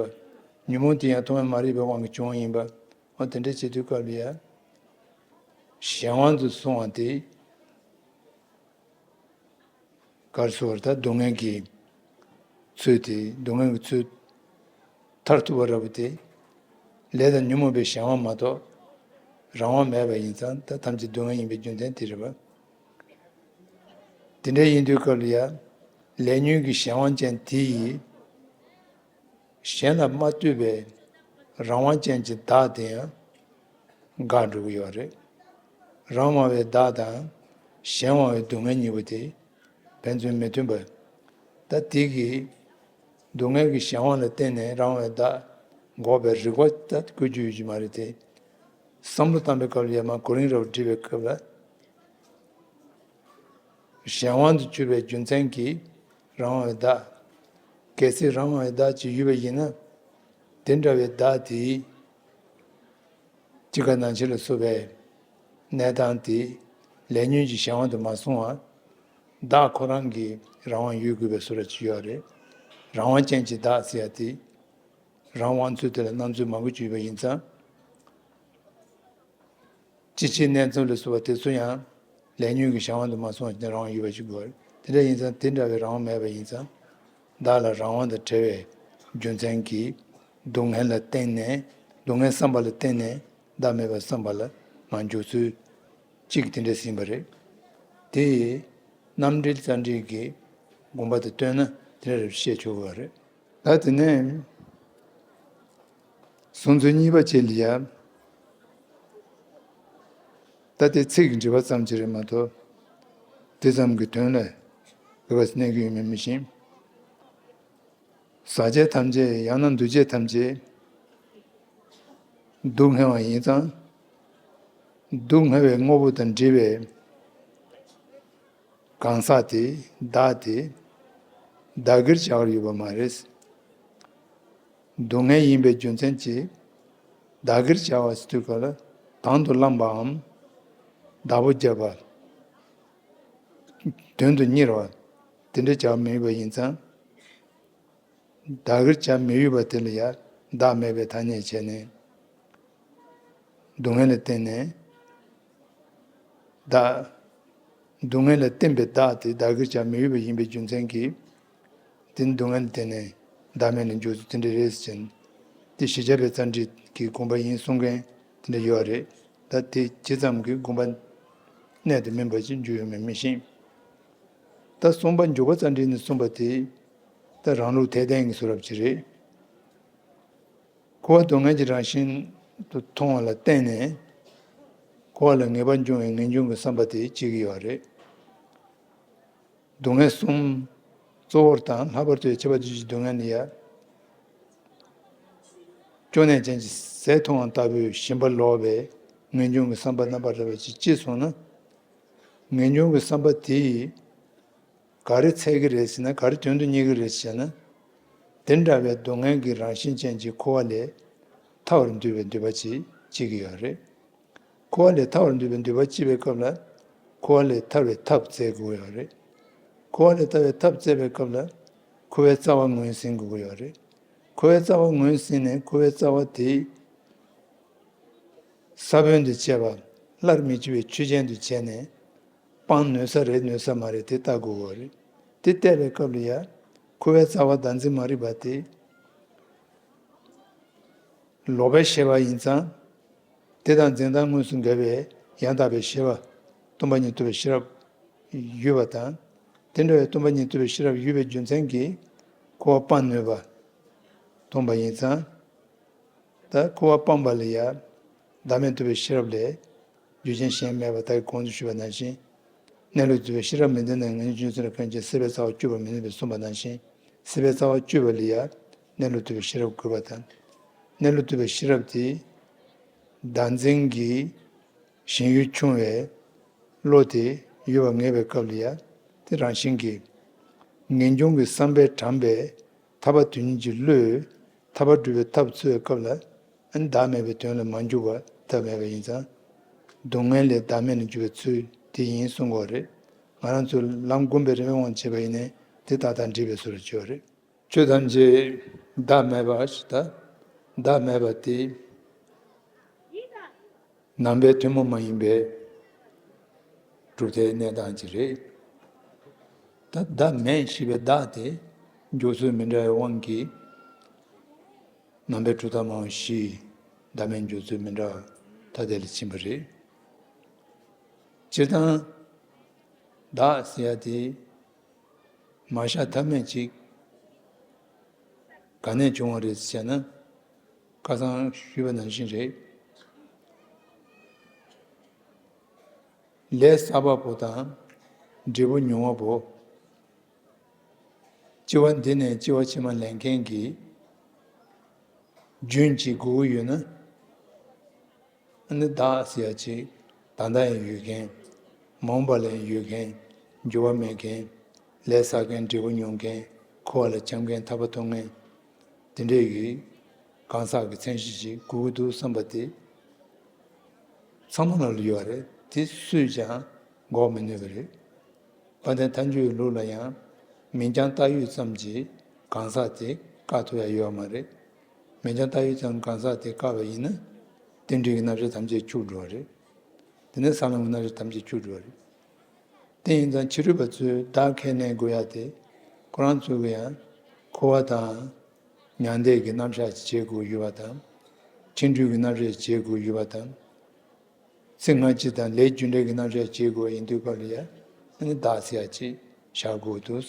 ཉོན་མོངས་དེ་ཡང་ཐོག་མེད་མ་རིག་པའི་དབང་གིས་བྱུང་བ་ཡིན་པ། འོ་དེ་འདྲ་བྱེད་དུས་སྐབས་ལ་ཡང་གཞན་དབང་དུ་སོང་བ་དེ། ག་རེ་ཟེར་བ་རེད། ད་སྡུག་བསྔལ་གྱི་ཚུལ་དེ། སྡུག་བསྔལ་གྱི་ཚུལ་མཐར་ཐུག་པ་འདྲ་པོ་དེ་ལས་དང་ཉོན་མོངས་པའི་གཞན་དབང་མ་གཏོགས་རང་དབང་མེད་པ་ཡིན་ཙང་། ད་ཐམས་ཅད་སྡུག་བསྔལ་ཡིན་པའི་རྒྱུ་མཚན་དེ་རེད་པ། དེ་འདྲ་ཡིན་དུས་སྐབས་ལ་ཡང་ལས་ཉོན་གྱི་གཞན་དབང་ཅན་དེ་ཡིས་གཞན་ལ་མ་ལྟོས་པའི་རང་དབང་ཅན་གྱི་བདག་དེ་ཡང་འགག་འགྲོ་གི་ཡོད་རེད། རང་དབང་བའི་བདག་དང་གཞན་དབང་བའི་སྡུག་བསྔལ་གཉིས་པོ་དེ་ཕན་ཚུན་མི་མཐུན་པ། ད་དེ་གིས་སྡུག་བསྔལ་གྱི་གཞན་དབང་ལ་བརྟེན་ནས་རང་དབང་བའི་བདག་འགོག་པའི་རིགས་པ་ད་བཀོད་རྒྱུ་ཡོད་ཀྱི་མ་རེད་དེ། བསམ་བློ་བཏང་པའི་སྐབས་ལ་ཡང་མ་གོ་རིམ་རབ་བསྒྲིགས་པའི་སྐབས་ལ། གཞན་དབང་དུ་གྱུར་པའི་རྒྱུ་མཚན་གྱིས་རང་དབང་བའི་བདག་གལ་སྲིད་རང་དབང་བའི་བདག་ཅིག་ཡོད་པ་ཡིན་ན། དེ་འདྲ་བའི་བདག་དེས་སྐྱེ་རྒ་ན་འཆི་ལ་སོགས་པའི་གནས་སྟངས་དེ་ལས་ཉོན་གྱི་གཞན་དབང་དུ་མ་སོང་བར། བདག་ཁོ་རང་གི་རང་དབང་ཡོད་དགོས་པའི་བཟོ་འདྲ་ཅིག་ཡོད་རེད། རང་དབང་ཅན་གྱི་བདག་ཟེར་ཡ་དེ། རང་དབང་ཚུལ་དེ་ལ་སྣང་ཚུལ་མང་པོ་ཅིག་ཡོད་པ་ཡིན་ཙང་། སྤྱི་ཆིངས་གནས་ཚུལ་ལ་སོགས་པ་དེ་ཚོ་ཡང་ལས་ཉོན་གྱི་གཞན་དབང་དུ་མ་སོང་བ་ཞིག་ནས་རང་དབང་ཡོད་པ་ཞིག་དགོས། དེ་འདྲ་ཡིན་ཙང་དེ་འདྲ་བའི་རང་དབང་མེད་པ་ཡིན་ཙང་། བདག་ལ་རང་དབང་དང་བྲལ་བའི་རྒྱུ་མཚན་གྱིས་སྡུག་བསྔལ་ལ་བརྟེན་ནས། སྡུག་བསྔལ་བསམ་པ་ལ་བརྟེན་ནས་བདག་མེད་པ་བསམ་པ་ལ་མར་འཇུག་ཚུལ་གཅིག་དེ་འདྲ་ཟིན་པ་རེད། དེ་ཡིས་རྣམ་འགྲེལ་རྩ་འགྲེལ་གྱི་དགོངས་པ་དང་བསྟུན་ན་དེ་འདྲ་རེ་བཤད་ཆོག་གི་རེད། ད་དེ་ནས་གསུང་ཚུལ་གཉིས་པ་བཅས་ལ་ཡ། ད་ལྟའི་ཚིག་གི་འགྲེལ་པ་ཙམ་ཅིག་རེད་མ་གཏོགས། དེ་ཙམ་གྱི་དོན་ལ་ག་པར་གནས་ཀྱི་ཡོད་མེད་མི་ཤེས། ཟག་བཅས་ཐམས་ཅད་ཡང་ན་འདུས་བྱས་ཐམས་ཅད་སྡུག་བསྔལ་བ་ཡིན་ཙང་། སྡུག་བསྔལ་བའི་དངོས་པོ་དང་འབྲེལ་བའི་གང་ཟག་དེ་བདག་དེ་བདག་གིར་བྱ་བར་ཡོད་པ་མ་རེད། སྡུག་བསྔལ་ཡིན་པའི་རྒྱུ་མཚན་གྱིས་བདག་གིར་བྱ་བ་ཟེར་དུས་སྐབས་ལ་དང་དུ་བླངས་པའམ་བདག་པོ་བརྒྱབ་པ། དོན་དུ་གཉེར་བ་དེ་འདྲ་བྱ་བ་མི་ཡོད་པ་ཡིན་ཙང་། བདག་གིར་བྱ་མི་འོས་པ་དེ་ལ་ཡང་བདག་མེད་པའི་ཐ་སྙད་བྱས་ནས། སྡུག་བསྔལ་ལ་བརྟེན་ནས་བདག་སྡུག་བསྔལ་ལ་བརྟེན་པའི་བདག་དེ་བདག་གིར་བྱ་མི་འོས་པ་ཡིན་པའི་རྒྱུ་མཚན་གྱིས། དེ་ནི་སྡུག་བསྔལ་ལ་བརྟེན་ནས་བདག་མེད་ལ་འཇོག་ཚུལ་དེ་འདྲ་རེད་ཟེར་ནས། དེ་བཞི་བརྒྱ་པའི་རྩ་འགྲེལ་གྱི་དགོངས་པ་ཡིན་གསུང་མཁན་དེ་འདྲ་ཡོད་རེད། ད་དེ་ཇི་ཙམ་གྱི་དགོངས་པ་གནད་དུ་སྨིན་པ་ཞིག་འཇུག་ཡོད་མེད་མི་ཤེས། ད་གསུམ་པ་འཇུག་པ་རྩ་འགྲེལ་ནས་གསུངས་པ་དེ། ད་རང་ལུགས་འཐད་ལྡན་གྱི་བཟོ་འདྲ་ཅིག་རེད། འཁོར་བ་སྡུག་བསྔལ་གྱི་རང་བཞིན་དུ་མཐོང་བ་ལ་བརྟེན་ནས། འཁོར་བ་ལ་ངེས་པར་འབྱུང་བའི་ངེས་འབྱུང་གི་བསམ་པ་དེ་སྐྱེ་གི་ཡོད་རེད། སྡུག་བསྔལ་གསུམ། གཙོ་བོར་དང་ལྷག་པར་དུ་ཁྱབ་པ་དུས་ཀྱི་སྡུག་བསྔལ་ནི་ཡ། སྐྱོ་གནས་ཅན་གྱི་ཟས་མཐོང་བ་ལྟ་བུའི་ཞིམ་པ་ལོག་པའི་ངེས་འབྱུང་གི་བསམ་པ་རྣམ་པར་འདྲ་བ་ཅིག་སྐྱེས་སོང་ན། ངེས་འབྱུང་གི་བསམ་པ་དེ་ཡིས་ག་རེ་འཚོལ་གྱི་རེད་ཟེར་ན། ག་རེ་དོན་དུ་གཉེར་གྱི་རེད་ཟེར་ན། དེ་འདྲ་བའི་སྡུག་བསྔལ་གྱི་རང་བཞིན་ཅན་གྱི་འཁོར་བ་ལས་ཐར་བར་འདོད་པའི་འདོད་པ་ཅིག་སྐྱེ་གི་ཡོད་རེད། འཁོར་བ་ལས་ཐར་བར་འདོད་པའི་འདོད་པ་སྐྱེས་པའི་སྐབས་ལ། འཁོར་བ་ལས་ཐར་བའི་ཐབས་བཙལ་དགོས་ཡོད་རེད། འཁོར་བ་ལས་ཐར་བའི་ཐབས་བཙལ་བའི་སྐབས་ལ། འཁོར་བའི་རྩ་བ་ངོས་ཟིན་དགོས་ཀྱི་ཡོད་རེད། འཁོར་བའི་རྩ་བ་ངོས་ཟིན་ནས། འཁོར་བའི་རྩ་བ་དེ་ས་བོན་དུ་བྱས་པ། སླར་མི་འཆི་བའི་ཆོས་ཅན་དུ་བྱས་ནས། སྤང་ནུས་ས་རེད་ནུས་ས་མ་རེད། དེ་བལྟ་དགོས་ཀྱི་ཡོད་རེད། དེ་བལྟས་པའི་སྐབས་ལ་ཡ། འཁོར་བའི་རྩ་བ་བདག་འཛིན་མ་རིག་པ་དེ། ལོག་པའི་ཤེས་པ་ཡིན་ཙང་། དེ་དང་འཛིན་སྟངས་དངོས་སུ་འགལ་བའི་ཡང་དག་པའི་ཤེས་པ། སྟོང་པ་ཉིད་རྟོགས་པའི་ཤེས་རབ་ཡོད་པ་དང་། དེ་འདྲ་བའི་སྟོང་པ་ཉིད་རྟོགས་པའི་ཤེས་རབ་ཡོད་པའི་རྒྱུ་མཚན་གྱིས། འཁོར་བ་སྤང་ནུས་པ་སྟོང་པ་ཡིན་ཙང་། ད་འཁོར་བ་སྤངས་པ་ལ་ཡ། བདག་མེད་རྟོགས་པའི་ཤེས་རབ་ལས། རྒྱུ་རྐྱེན་གཞན་མེད་པ་ལྟར་གོང་དུ་ཞུས་པ་ནང་བཞིན། གནས་ལུགས་རྟོགས་པའི་ཤེས་རབ་མི་ལྡན་ན། ངེས་འབྱུང་ཚུལ་ལ་ཁོང་ཁྲོ་ཆེ། སྲིད་པའི་རྩ་བ་གཅོད་པར་མི་ནུས་པས་གསུངས་པ་ནང་བཞིན། སྲིད་པའི་རྩ་བ་གཅོད་པ་ལ་ཡ། གནས་ལུགས་རྟོགས་པའི་ཤེས་རབ་དགོས་པ་དང་། གནས་ལུགས་རྟོགས་པའི་ཤེས་རབ་དེ། བདག་འཛིན་གྱི་ཞེན་ཡུལ་ཆུང་བའི་བློ་དེ་ཡོད་པར་ངེས་པའི་སྐབས་ལ་ཡ། དེ་རང་བཞིན་གྱིས་ངེས་འབྱུང་གི་བསམ་པས་དྲངས་པའི་ཐར་པ་དོན་གཉེར་གྱི་བློས་ཐར་པ་སྒྲུབ་པའི་ཐབས་འཚོལ་བའི་སྐབས་ལ། ཨ་ནི་བདག་མེད་པའི་དོན་ལ་མ་འཇུག་པར་ཐབས་མེད་པ་ཡིན་ཙང་། སྡུག་བསྔལ་ལས་བདག་མེད་ལ་འཇུག་པའི་ཚུལ་དེ་ཡིན་གསུང་གི་ཡོད་རེད། ང་རང་ཚོས་ལམ་སྒོམ་པའི་རིམ་པའི་དབང་བྱས་པ་ཡིན་ནའི། དེ་ཏག་ཏག་འགྲིག་པའི་བཟོ་འདྲ་ཅིག་ཡོད་རེད། ཆོས་ཐམས་ཅད་བདག་མེད་པ་ཞིག་ད། བདག་མེད་པ་དེ་ནང་པའི་ཐུན་མོང་མ་ཡིན་པའི་གྲུབ་མཐའི་གནས་སྟངས་ཅིག་རེད། ད་བདག་མེད་ཞེས་པའི་བདག་དེ་འཇོག་ཚུལ་མི་འདྲ་བའི་དབང་གིས། ནང་པའི་གྲུབ་མཐའ་མང་པོ་ཞིག་བདག་མེད་འཇོག་ཚུལ་མི་འདྲ་བ་ཐ་དད་ལ་ཕྱིན་པ་རེད། སྤྱིར་བཏང་བདག་ཟེར་ཡ་དེ་མ་བཞག་ཐབས་མེད་ཅིག་ག་ནས་བྱུང་བ་རེད་ཟེར་ན། ཁ་སང་ཞུས་པ་ནང་བཞིན་རེད། ལས་བསགས་པ་པོ་དང་འབྲས་བུ་མྱོང་བ་པོ། སྐྱེ་བ་འདི་ནས་སྐྱེ་བ་ཕྱི་མ་ལེན་མཁན་གྱི་རྒྱུན་གཅིག་དགོས་ཀྱི་ཡོད་ན། ཨ་ནི་བདག་ཟེར་ཡ་ཅིག་ད་ལྟ་ཡང་ཡོད་མཁན། མ་འོངས་པ་ལ་ཡང་ཡོད་མཁན། འགྱུར་བ་མེད་མཁན། ལས་བསགས་མཁན། འབྲས་བུ་མྱོང་མཁན། འཁོར་བ་ལ་འཁྱམས་མཁན། ཐར་པ་ཐོབ་མཁན། དེ་འདྲས་ཀྱི་གང་ཟག་གི་མཚན་གཞི་ཅིག་དགོས་ཀྱི་འདུག་བསམ་པ་དེ་ཚང་མ་ལ་ཡོད་རེད། དེ་སུས་ཀྱང་འགོག་མི་ནུས་པ་རེད། དཔལ་ལྡན་ཐལ་འགྱུར་གྱི་ལུགས་ལ་ཡང་མིང་རྐྱང་བཏགས་ཡུལ་ཙམ་གྱིས་གང་ཟག་དེ་བཀག་ཐུབ་ཡ་ཡོད་མ་རེད། མིང་རྐྱང་བཏགས་ཡུལ་ཙམ་གང་ཟག་དེ་བཀག་པ་ཡིན་ན། རྟེན་འབྲེལ་གྱི་རྣམ་གཞག་ཐམས་ཅད་འཆུག་འགྲོ་བ་རེད། དེ་ནས་ས་ལམ་གྱི་རྣམ་གཞག་ཐམས་ཅད་འཆུག་འགྲོ་བ་རེད། དེ་ཡིན་ཙང་ཕྱི་རོལ་པ་ཚོས་བདག་ཁས་ལེན་དགོས་ཡ་དེ། ཁོ་རང་ཚོ་གི་ཡང་འཁོར་བ་དང་མྱང་འདས་ཀྱི་རྣམ་གཞག་ཅིག་བྱེད་དགོས་ཡོད་པ་དང་། འཆིང་གྲོལ་གྱི་རྣམ་གཞག་བྱེད་དགོས་ཡོད་པ་དང་། ཚེ་སྔ་ཕྱི་དང་ལས་རྒྱུ་འབྲས་ཀྱི་རྣམ་གཞག་བྱེད་དགོས་ཡིན་དུས་སྐབས་ལ་ཡ། ཨ་ནི་བདག་ཟེར་ཡ་ཅིག་བཞག་དགོས་འདུག་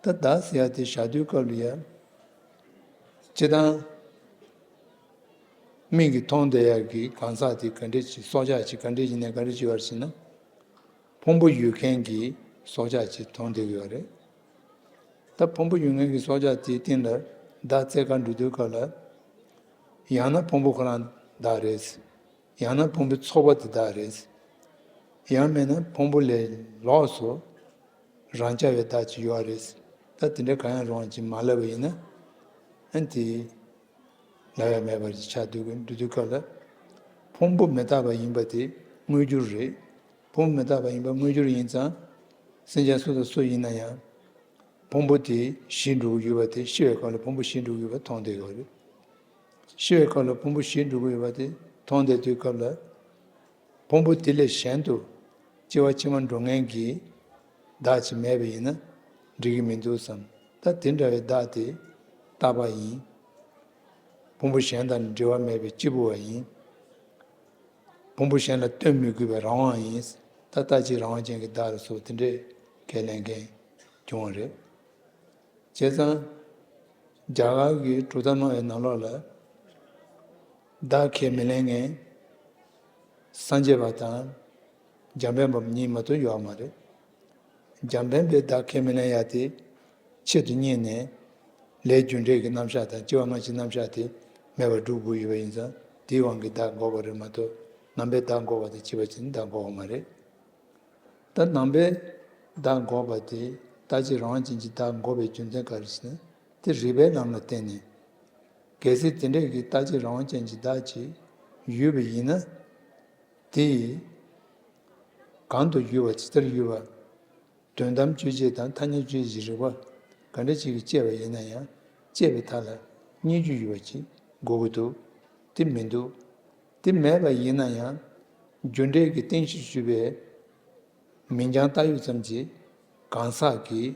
ད་བདག་ཟེར་ཡ་དེ་བཞག་དུས་སྐབས་ལ་ཡ། སྤྱིར་བཏང་མིག་གིས་མཐོང་བསྡད་ཡ་གི་གང་ཟག་དེ་ག་འདྲས་ཅིག་སྲོག་ཆགས་ཅིག་ག་འདྲས་ཡིན་ནའི་ག་འདྲས་ཅིག་ཡོད་རེད་ཟེར་ན། ཕུང་པོ་ཡོད་མཁན་གྱི་སྲོག་ཆགས་ཅིག་མཐོང་བསྡད་ཀྱི་ཡོད་རེད། ད་ཕུང་པོ་ཡོད་མཁན་གྱི་སྲོག་ཆགས་དེའི་སྟེང་ལ་བདག་རྩེ་ག་འགྲོ་དུས་སྐབས་ལ། ཡང་ན་ཕུང་པོ་ཁོ་རང་བདག་རེད། ཡང་ན་ཕུང་པོའི་ཚོགས་པ་དེ་བདག་རེད། ཡང་མིན་ན་ཕུང་པོ་ལས་ལོགས་སུ་རང་རྐྱ་བའི་བདག་ཅིག་ཡོད་རེད། ད་དེ་འདྲ་གང་ཡང་རུང་བ་ཅིག་མ་ལབ་པ་ཡིན་ན། ཨ་ནི་དེ་ལབ་ཡ་མེད་པ་ཅིག་ཆགས་འདུག་འགྲོ་དུས་སྐབས་ལ། ཕུང་པོ་མི་རྟག་པ་ཡིན་པ་དེ་དངོས་འགྱུར་རེད། ཕུང་པོ་མི་རྟག་པ་ཡིན་པ་དངོས་འགྱུར་ཡིན་ཙང་། སེམས་ཅན་སུ་དང་སུ་ཡིན་ན་ཡང་། ཕུང་པོ་དེ་ཞིག་འགྲོ་གི་ཡོད་པ་དེ། ཤི་བའི་སྐབས་ལ་ཕུང་པོ་ཞིག་འགྲོ་གི་ཡོད་པ་མཐོང་བསྡད་ཡོད་རེད། ཤི་བའི་སྐབས་ལ་ཕུང་པོ་ཞིག་འགྲོ་གི་ཡོད་པ་དེ་མཐོང་བསྡད་དུས་སྐབས་ལ། ཕུང་པོ་དེ་ལས་གཞན་དུ་སྐྱེ་བ་ཕྱི་མ་འགྲོ་མཁན་གྱི་བདག་ཅིག་མེད་པ་ཡིན་ན་འགྲིག་གི་མི་འདུག་བསམ། ད་དེ་འདྲ་བའི་བདག་དེ་རྟག་པ་ཡིན། ཕུང་པོ་གཞན་དང་འབྲེལ་བ་མེད་པའི་གཅིག་པུ་བ་ཡིན། ཕུང་པོ་གཞན་ལ་ལྟོས་མི་དགོས་པའི་རང་དབང་ཡིན། ད་ལྟ་ཅིག་རང་དབང་ཅན་གྱི་བདག་ལ་སོགས་དེ་འདྲས་ཁས་ལེན་མཁན་བྱུང་བ་རེད། བྱས་ཙང་། རྒྱ་གར་གྱི་གྲུབ་མཐའ་སྨྲ་བའི་ནང་ལོགས་ལ། བདག་ཁས་མི་ལེན་མཁན་སངས་རྒྱས་པ་དང་འཇམ་དཔལ་འབབ་གཉིས་མ་གཏོགས་ཡོད་མ་རེད། འཇམ་དཔལ་པའི་བདག་ཁས་མི་ལེན་ཡ་དེ་ཆེད་དུ་གཉེར་ནས་ལས་རྒྱུ་འབྲས་ཀྱི་རྣམ་གཞག་དང་སྐྱེ་བ་སྔ་ཕྱིའི་རྣམ་གཞག་དེ་མེད་པར་སྒྲུབ་དགོས་ཡོད་པ་ཡིན་ཙང་དེའི་དབང་གིས་བདག་འགོག་པ་རེད་མ་གཏོགས་ནང་པའི་བདག་འགོག་པ་དང་བཅས་པ་ཅིག་ནི་བདག་འགོག་པ་མ་རེད། ད་ནང་པའི་བདག་འགོག་པ་དེ་རྟག་གཅིག་རང་དབང་ཅན་གྱི་བདག་འགོག་པའི་རྒྱུ་མཚན་ག་རེ་ཟེར་ན་དེ་རིགས་པའི་ལམ་ལ་བརྟེན་ནས། གལ་སྲིད་དེ་འདྲས་ཀྱི་རྟག་གཅིག་རང་དབང་ཅན་གྱི་བདག་ཅིག་ཡོད་པ་ཡིན་ན། དེ་ཡིས་གང་དུ་ཡོད་པ་ཇི་ལྟར་ཡོད་པ། དོན་དམ་དཔྱོད་བྱེད་དང་ཐ་སྙད་དཔྱོད་བྱེད་ཀྱི་རིགས་པ་ག་འདྲ་ཅིག་གིས་དཔྱད་པ་ཡིན་ན་ཡང་དཔྱད་པའི་མཐའ་ལ་རྙེད་རྒྱུ་ཡོད་པ་ཅིག་དགོས་ཀྱི་འདུག་དེ་མི་འདུག་དེ་མེད་པ་ཡིན་ན་ཡང་རྒྱུ་འབྲས་ཀྱི་རྟེན་གཞིར་གྱུར་པའི་མིང་རྐྱང་བཏགས་ཡོད་ཙམ་གྱིས་གང་ཟག་གིས་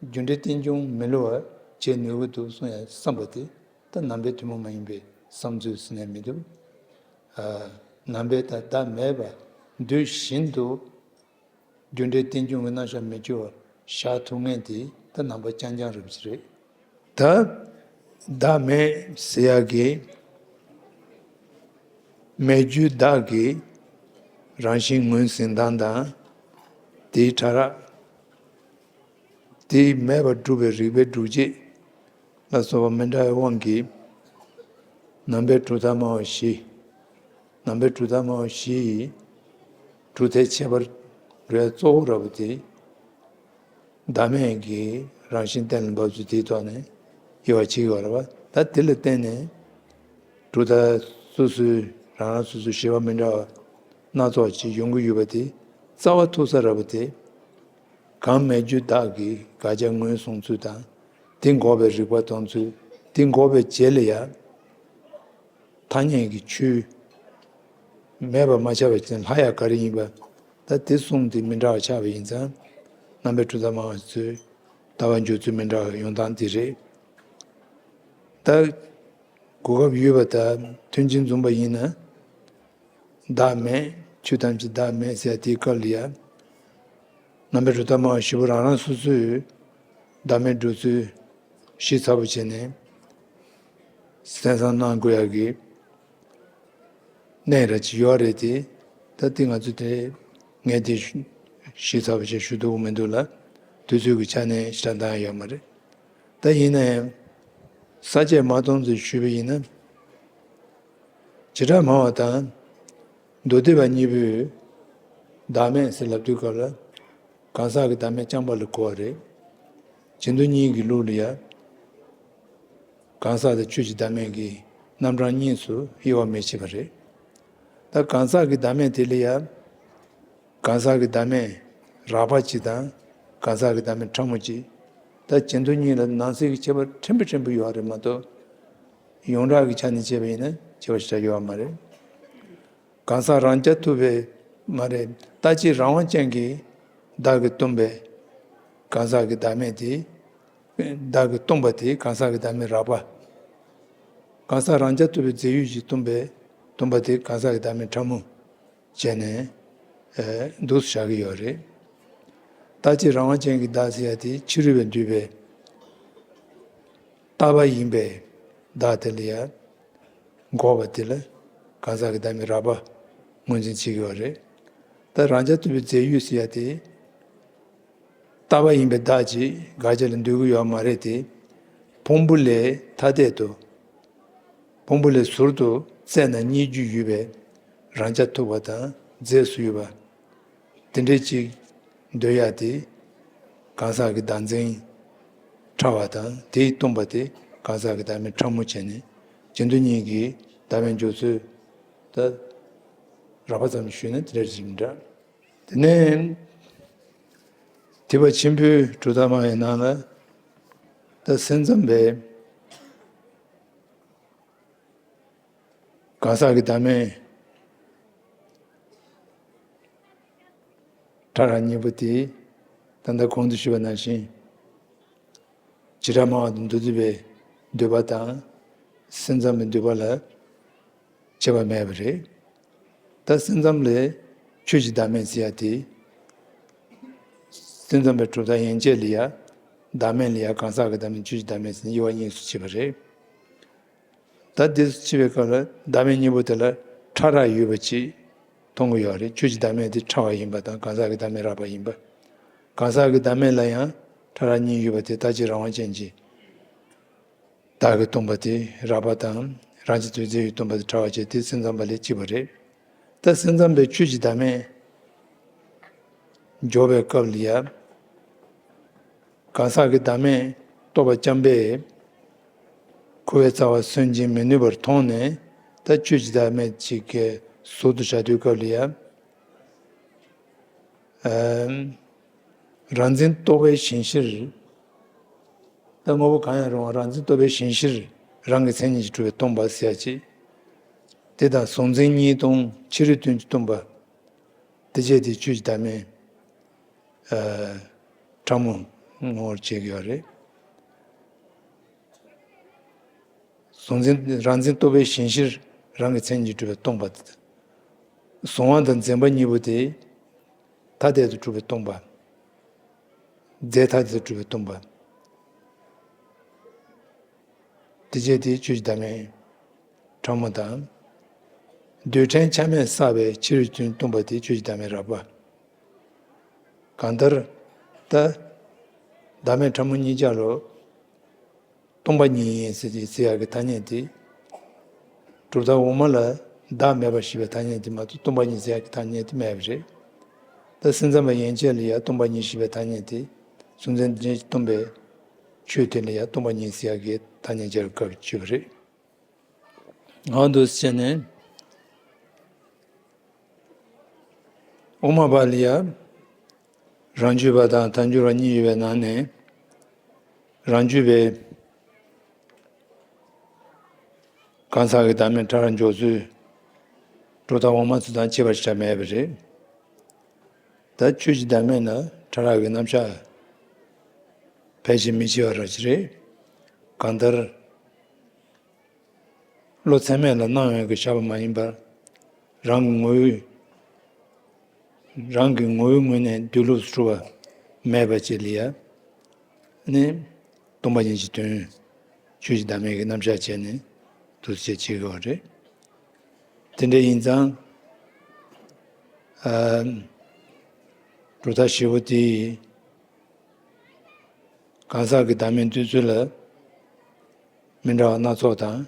རྒྱུ་འབྲས་རྟེན་འབྱུང་མི་བསླུ་བར་བྱེད་ནུས་ཀྱི་འདུག་གསུང་ཡ་བསམ་པ་དེ་ད་ནང་པའི་ཐུན་མོང་མ་ཡིན་པའི་བསམ་ཚུལ་ཟེར་ནས་མི་འདུག་ཨ། ནང་པའི་ད་བདག་མེད་པ་འདོད་བཞིན་དུ་རྒྱུ་འབྲས་རྟེན་འབྱུང་གི་རྣམ་གཞག་མི་སྐྱོ་བར་བཞག་ཐུབ་མཁན་དེ་ད་ནང་པ་རྐྱང་རྐྱང་རེད་པ་ཅིག་རེད། ད་བདག་མེད་ཟེར་ཡག་གི་མེད་རྒྱུའི་བདག་གི་རང་བཞིན་ངོས་ཟིན་སྟངས་དང་དེའི་ཕྲ་རགས། དེས་མེད་པར་སྒྲུབ་པའི་རིགས་པའི་སྒྲུབ་བྱེད་ལ་སོགས་པ་མི་འདྲ་བའི་དབང་གིས་ནང་པའི་གྲུབ་མཐའ་སྨྲ་བ་བཞི། ནང་པའི་གྲུབ་མཐའ་སྨྲ་བ་བཞི་ཡི་གྲུབ་མཐའི་ཁྱད་པར་རེ་གཙོ་བོ་ར་བ་དེ། བདག་མེད་ཀྱི་རང་བཞིན་གཏན་ལ་འབེབས་ཚུལ་དེའི་ཐོག་ནས་དབྱེ་བ་ཕྱེ་གི་ཡོད་རེད་བ། ད་དེ་ལ་བརྟེན་ནས་གྲུབ་མཐའ་སོ་སོའི་རང་རང་སོ་སོའི་བཞེད་པ་མི་འདྲ་བ་སྣ་ཚོགས་ཅིག་ཡོང་གི་ཡོད་པ་དེ་རྩ་བ་ཐུག་ས་ར་བ་དེ། གང་མེད་རྒྱུ་བདག་གི་དགག་བྱ་ངོས་བཟུང་ཚུལ་དང་དེ་འགོག་པའི་རིགས་པ་སྟོན་ཚུལ། དེ་འགོག་པའི་རྗེས་ལ་ཡང་ཐ་སྙད་ཀྱི་ཆོས་མེད་པར་མ་ཆགས་པ་ཅན་ལྷག་ཡ་ག་རེ་ཡིན་པ། ད་དེ་གསུམ་དེ་མི་འདྲ་བ་ཆགས་པ་ཡིན་ཙང་ནང་པའི་གྲུབ་མཐའ་སྨྲ་བ་ཚོས་ལྟ་བ་འཇོག་ཚུལ་མི་འདྲ་བ་ཡོང་སྟངས་དེ་རེད། ད་གོ་སྐབས་ཡོད་པ་དང་མཐུན་རྐྱེན་འཛོམས་པ་ཡིན་ན། བདག་མེད་ཆོས་ཐམས་ཅད་བདག་མེད་ཟེར་དེའི་སྐབས་ལ་ཡང་ནང་པའི་གྲུབ་མཐའ་སྨྲ་བ་བཞི་པོ་རང་རང་སོ་སོས་བདག་མེད་སྒྲུབ་ཚུལ་ཞིབ་ཚགས་པོ་བྱས་ནས་གསན་བསམ་གནང་དགོས་ཡག་གི་གནད་ར་ཅིག་ཡོད་རེད་དེ། ད་དེ་ང་ཚོ་དེ་ངས་དེ་ཞིབ་ཚགས་པོ་བྱས་ཞུ་ཐུབ་ཀྱི་མི་འདུག་ལ། དུས་ཚོད་ཀྱི་ཆ་ནས་ཞེ་དྲག་འདང་ཡོད་མ་རེད། ད་ཡིན་ན་ཡང་ས་བཅད་མ་སྟོང་ཙམ་ཞུས་པ་ཡིན་ན། བྱེ་བྲག་སྨྲ་བ་དང་མདོ་སྡེ་པ་གཉིས་པོས་བདག་མེད་ཟེར་ལབ་དུས་སྐབས་ལ་གང་ཟག་གི་བདག་མེད་རྐྱང་པ་ལ་གོ་བ་རེད། རྗེ་མདོ་གཉིས་ཀྱི་ལུགས་ལ་ཡང་གང་ཟག་དང་ཆོས་ཀྱི་བདག་མེད་ཀྱི་རྣམ་གྲངས་གཉིས་སུ་དབྱེ་བ་མི་ཕྱེ་བ་རེད། ད་གང་ཟག་གི་བདག་མེད་དེ་ལ་ཡང་གང་ཟག་གི་བདག་མེད་རགས་པ་གཅིག་དང་གང་ཟག་གི་བདག་མེད་ཕྲ་མོ་གཅིག་ད་རྗེ་མདོ་གཉིས་ལ་ནང་གསེས་ཀྱི་ཁྱད་པར་ཕྲན་བུ་ཕྲན་བུ་ཡོད་རེད་མ་གཏོགས། ཡོངས་གྲགས་ཀྱི་ཆ་ནས་བྱས་པ་ཡིན་ན་ཁྱད་པར་ཞེ་དྲག་ཡོད་པ་མ་རེད། གང་ཟག་རང་རྐྱ་ཐུབ་པའི་མ་རེད། རྟག་གཅིག་རང་དབང་ཅན་གྱི་བདག་གིས་སྟོང་པའི་གང་ཟག་གི་བདག་མེད་དེ། བདག་གིས་སྟོང་པ་དེ་གང་ཟག་གི་བདག་མེད་རགས་པ། གང་ཟག་རང་རྐྱ་ཐུབ་པའི་རྫས་ཡོད་ཀྱིས་སྟོང་པའི་སྟོང་པ་དེ་གང་ཟག་གི་བདག་མེད་ཕྲ་མོ་བྱས་ནས་ཨེ་འདུག་སེ་བཞག་གི་ཡོད་རེད། རྟག་གཅིག་རང་དབང་ཅན་གྱི་བདག་ཟེར་ཡ་དེ་ཕྱི་རོལ་པས་འདུས་པའི་རྟག་པ་ཡིན་པའི་བདག་དེ་ལ་ཡང་འགོག་པ་དེ་ལ་གང་ཟག་གི་བདག་མེད་རགས་པ་ངོས་འཛིན་བྱེད་ཀྱི་ཡོད་རེད། ད་རང་རྐྱ་ཐུབ་པའི་རྫས་ཡོད་ཟེར་ཡ་དེ། རྟག་པ་ཡིན་པའི་བདག་ཅིག་དགག་བྱ་ལ་འདོད་ཀྱི་ཡོད་མ་རེད་དེ། ཕུང་པོ་ལས་ཐ་དད་དུ། ཕུང་པོ་ལས་ཟུར་དུ་བཙལ་ན་རྙེད་རྒྱུ་ཡོད་པའི་རང་རྐྱ་ཐུབ་པ་དང་རྫས་སུ་ཡོད་པ། དེ་འདྲའི་ཅིག་འདོད་ཡ་དེ། གང་ཟག་གི་བདག་འཛིན་ཕྲ་བ་དང་དེས་སྟོང་པ་དེ་གང་ཟག་གི་བདག་མེད་ཕྲ་མོ་བྱས་ནས་རྗེ་མདོ་གཉིས་ཀྱི་བདག་མེད་འཇོག་ཚུལ་ད་རགས་པ་ཙམ་ཞུས་ན་དེ་འདྲ་ཞིག་འདྲ། དེ་ནས་ཐེག་པ་ཆེན་པོའི་གྲུབ་མཐའ་སྨྲ་བའི་ནང་ལ་ད་སེམས་ཙམ་པས་གང་ཟག་གི་བདག་མེད་ཕྲ་རགས་གཉིས་པོ་དེ་ད་ལྟ་གོང་དུ་ཞུས་པ་ནང་བཞིན། བྱེ་བྲག་སྨྲ་བ་དང་མདོ་སྡེ་པའི་འདོད་པ་དང་སེམས་ཙམ་པའི་འདོད་པ་ལ་ཁྱད་པར་མེད་པ་རེད། ད་སེམས་ཙམ་ལས་ཆོས་ཀྱི་བདག་མེད་ཟེར་ཡ་དེ། སེམས་ཙམ་པའི་གྲུབ་མཐའ་ཡན་ཆད་ལ་ཡ་བདག་མེད་ལ་ཡ་གང་ཟག་གི་བདག་མེད་ཆོས་ཀྱི་བདག་མེད་ཟེར་ནས་དབྱེ་བ་གཉིས་སུ་ཕྱེ་བ་རེད། ད་འདི་ཕྱེ་བའི་སྐབས་ལ་བདག་མེད་གཉིས་པོ་དེ་ལ་ཕྲ་རགས་ཡོད་པ་ཅིག་མཐོང་གི་ཡོད་རེད། ཆོས་ཀྱི་བདག་མེད་དེ་ཕྲ་བ་ཡིན་པ་དང་གང་ཟག་གི་བདག་མེད་རགས་པ་ཡིན་པ། གང་ཟག་གི་བདག་མེད་ལ་ཡང་ཕྲ་རགས་གཉིས་ཡོད་པ་དེ་རྟག་གཅིག་རང་དབང་ཅན་གྱི་བདག་གིས་སྟོང་པ་དེ་རགས་པ་དང་། རང་གཅིག་དོན་གཅིག་གིས་སྟོང་པ་དེ་ཕྲ་བ་བྱས་ཏེ་སེམས་ཙམ་པ་ལས་སྐྱེས་པ་རེད། ད་སེམས་ཙམ་པའི་ཆོས་ཀྱི་བདག་མེད་འཇོག་པའི་སྐབས་ལ་ཡང་། གང་ཟག་གི་བདག་མེད་རྟོགས་པ་རྐྱང་པས་འཁོར་བའི་རྩ་བ་སོན་གྱིན་མི་ནུས་པར་མཐོང་ནས། ད་ཆོས་ཀྱི་བདག་མེད་ཅིག་གི་ཟུར་དུ་བཞག་དུས་སྐབས་ལ་ཡང་། ཨམ། རང་འཛིན་རྟོག་པའི་ཞེན་གཞིར། ད་དངོས་པོ་གང་ཡང་རུང་བ་རང་འཛིན་རྟོག་པའི་ཞེན་གཞིར་རང་གི་མཚན་ཉིད་ཀྱིས་གྲུབ་པས་སྟོང་པ་ཟེར་ཡ་ཅིག་དེ་དང་གཟུང་འཛིན་གཉིས་སྟོང་ཕྱི་རོལ་དོན་གྱིས་སྟོང་པ། དེ་བྱས་ཏེ་ཆོས་ཀྱི་བདག་མེད་ཨ་ཕྲ་མོ་ངོ་བོར་བྱེད་ཀྱི་ཡོད་རེད། གཟུང་འཛིན་རང་འཛིན་རྟོག་པའི་ཞེན་གཞིར་རང་གི་མཚན་ཉིད་ཀྱིས་གྲུབ་པས་སྟོང་པ། གཟུང་བ་དང་འཛིན་པ་གཉིས་པོ་དེ་ཐ་དད་དུ་གྲུབ་པས་སྟོང་པ། རྫས་ཐ་དད་དུ་གྲུབ་པས་སྟོང་པ། དེ་བྱས་ཏེ་ཆོས་ཀྱི་བདག་མེད་ཕྲ་མོ་དང་། རྡུལ་ཕྲན་ཆ་མེད་བསགས་པའི་ཕྱི་རོལ་དོན་སྟོང་པ་དེ་ཆོས་ཀྱི་བདག་མེད་རགས་པ། གང་ལྟར་ད་བདག་མེད་ཕྲ་མོ་གཉིས་ཆ་ལ་སྟོང་པ་ཉིད་ཡིན་ཟེར་ཏེ་ཟེར་ཡག་གི་ཐ་སྙད་དེ། གྲུབ་མཐའ་འོག་མ་ལ་བདག་མེད་པར་ཞེས་པའི་ཐ་སྙད་དེ་མ་གཏོགས་སྟོང་པ་ཉིད་ཟེར་ཡག་གི་ཐ་སྙད་དེ་མེད་པ་རེད། ད་སེམས་ཙམ་པ་ཡན་ཆད་ལ་ཡང་སྟོང་པ་ཉིད་ཞེས་པའི་ཐ་སྙད་དེ། གཟུང་འཛིན་རྗེས་སྟོང་པའི་ཆོས་དེ་ལ་ཡང་སྟོང་པ་ཉིད་ཟེར་ཡག་གི་ཐ་སྙད་སྦྱར་སྐབས་བརྗོད་པ་རེད། འོ་འདུག་སེ་བྱས་ནས། དབུ་མ་པ་ལ་ཡང་རང་རྒྱུད་པ་དང་ཐལ་འགྱུར་བ་གཉིས་ཡོད་པའི་ནང་ནས། རང་རྒྱུད་པས་གང་ཟག་གི་བདག་མེད་ཕྲ་རགས་འཇོག་ཚུལ། གྲུབ་མཐའ་འོག་མ་ཚོ་དང་ཁྱད་པར་ཞེ་དྲག་མེད་པ་རེད། ད་ཆོས་ཀྱི་བདག་མེད་ལ་ཕྲ་རགས་ཀྱི་རྣམ་གཞག་ཕལ་ཆེར་མི་བྱེད་པ་རང་ཞིག་རེད། གང་ལྟར། བློ་ཚད་མེད་ལ་སྣང་བའི་གི་བཞག་པ་མ་ཡིན་པར། རང་གི་ངོ་བོའི། རང་གི་ངོ་བོའི་ངོས་ནས་སྡོད་ལུགས་སུ་གྲུབ་པ་མེད་པ་ཅིག་ལ་ཡང་། ནི། སྟོང་པ་ཉིད་ཀྱི་དོན། ཆོས་ཀྱི་བདག་མེད་ཀྱི་རྣམ་གཞག་བྱས་ནས་འདུག་སེ་བྱེད་ཀྱི་ཡོད་རེད། དེ་འདྲ་ཡིན་ཙང་། ཨ། གྲུབ་མཐའ་བཞི་པོ་དེ། གང་ཟག་གི་བདག་མེད་འདོད་ཚུལ་ལ་མི་འདྲ་བ་སྣ་ཚོགས་དང་།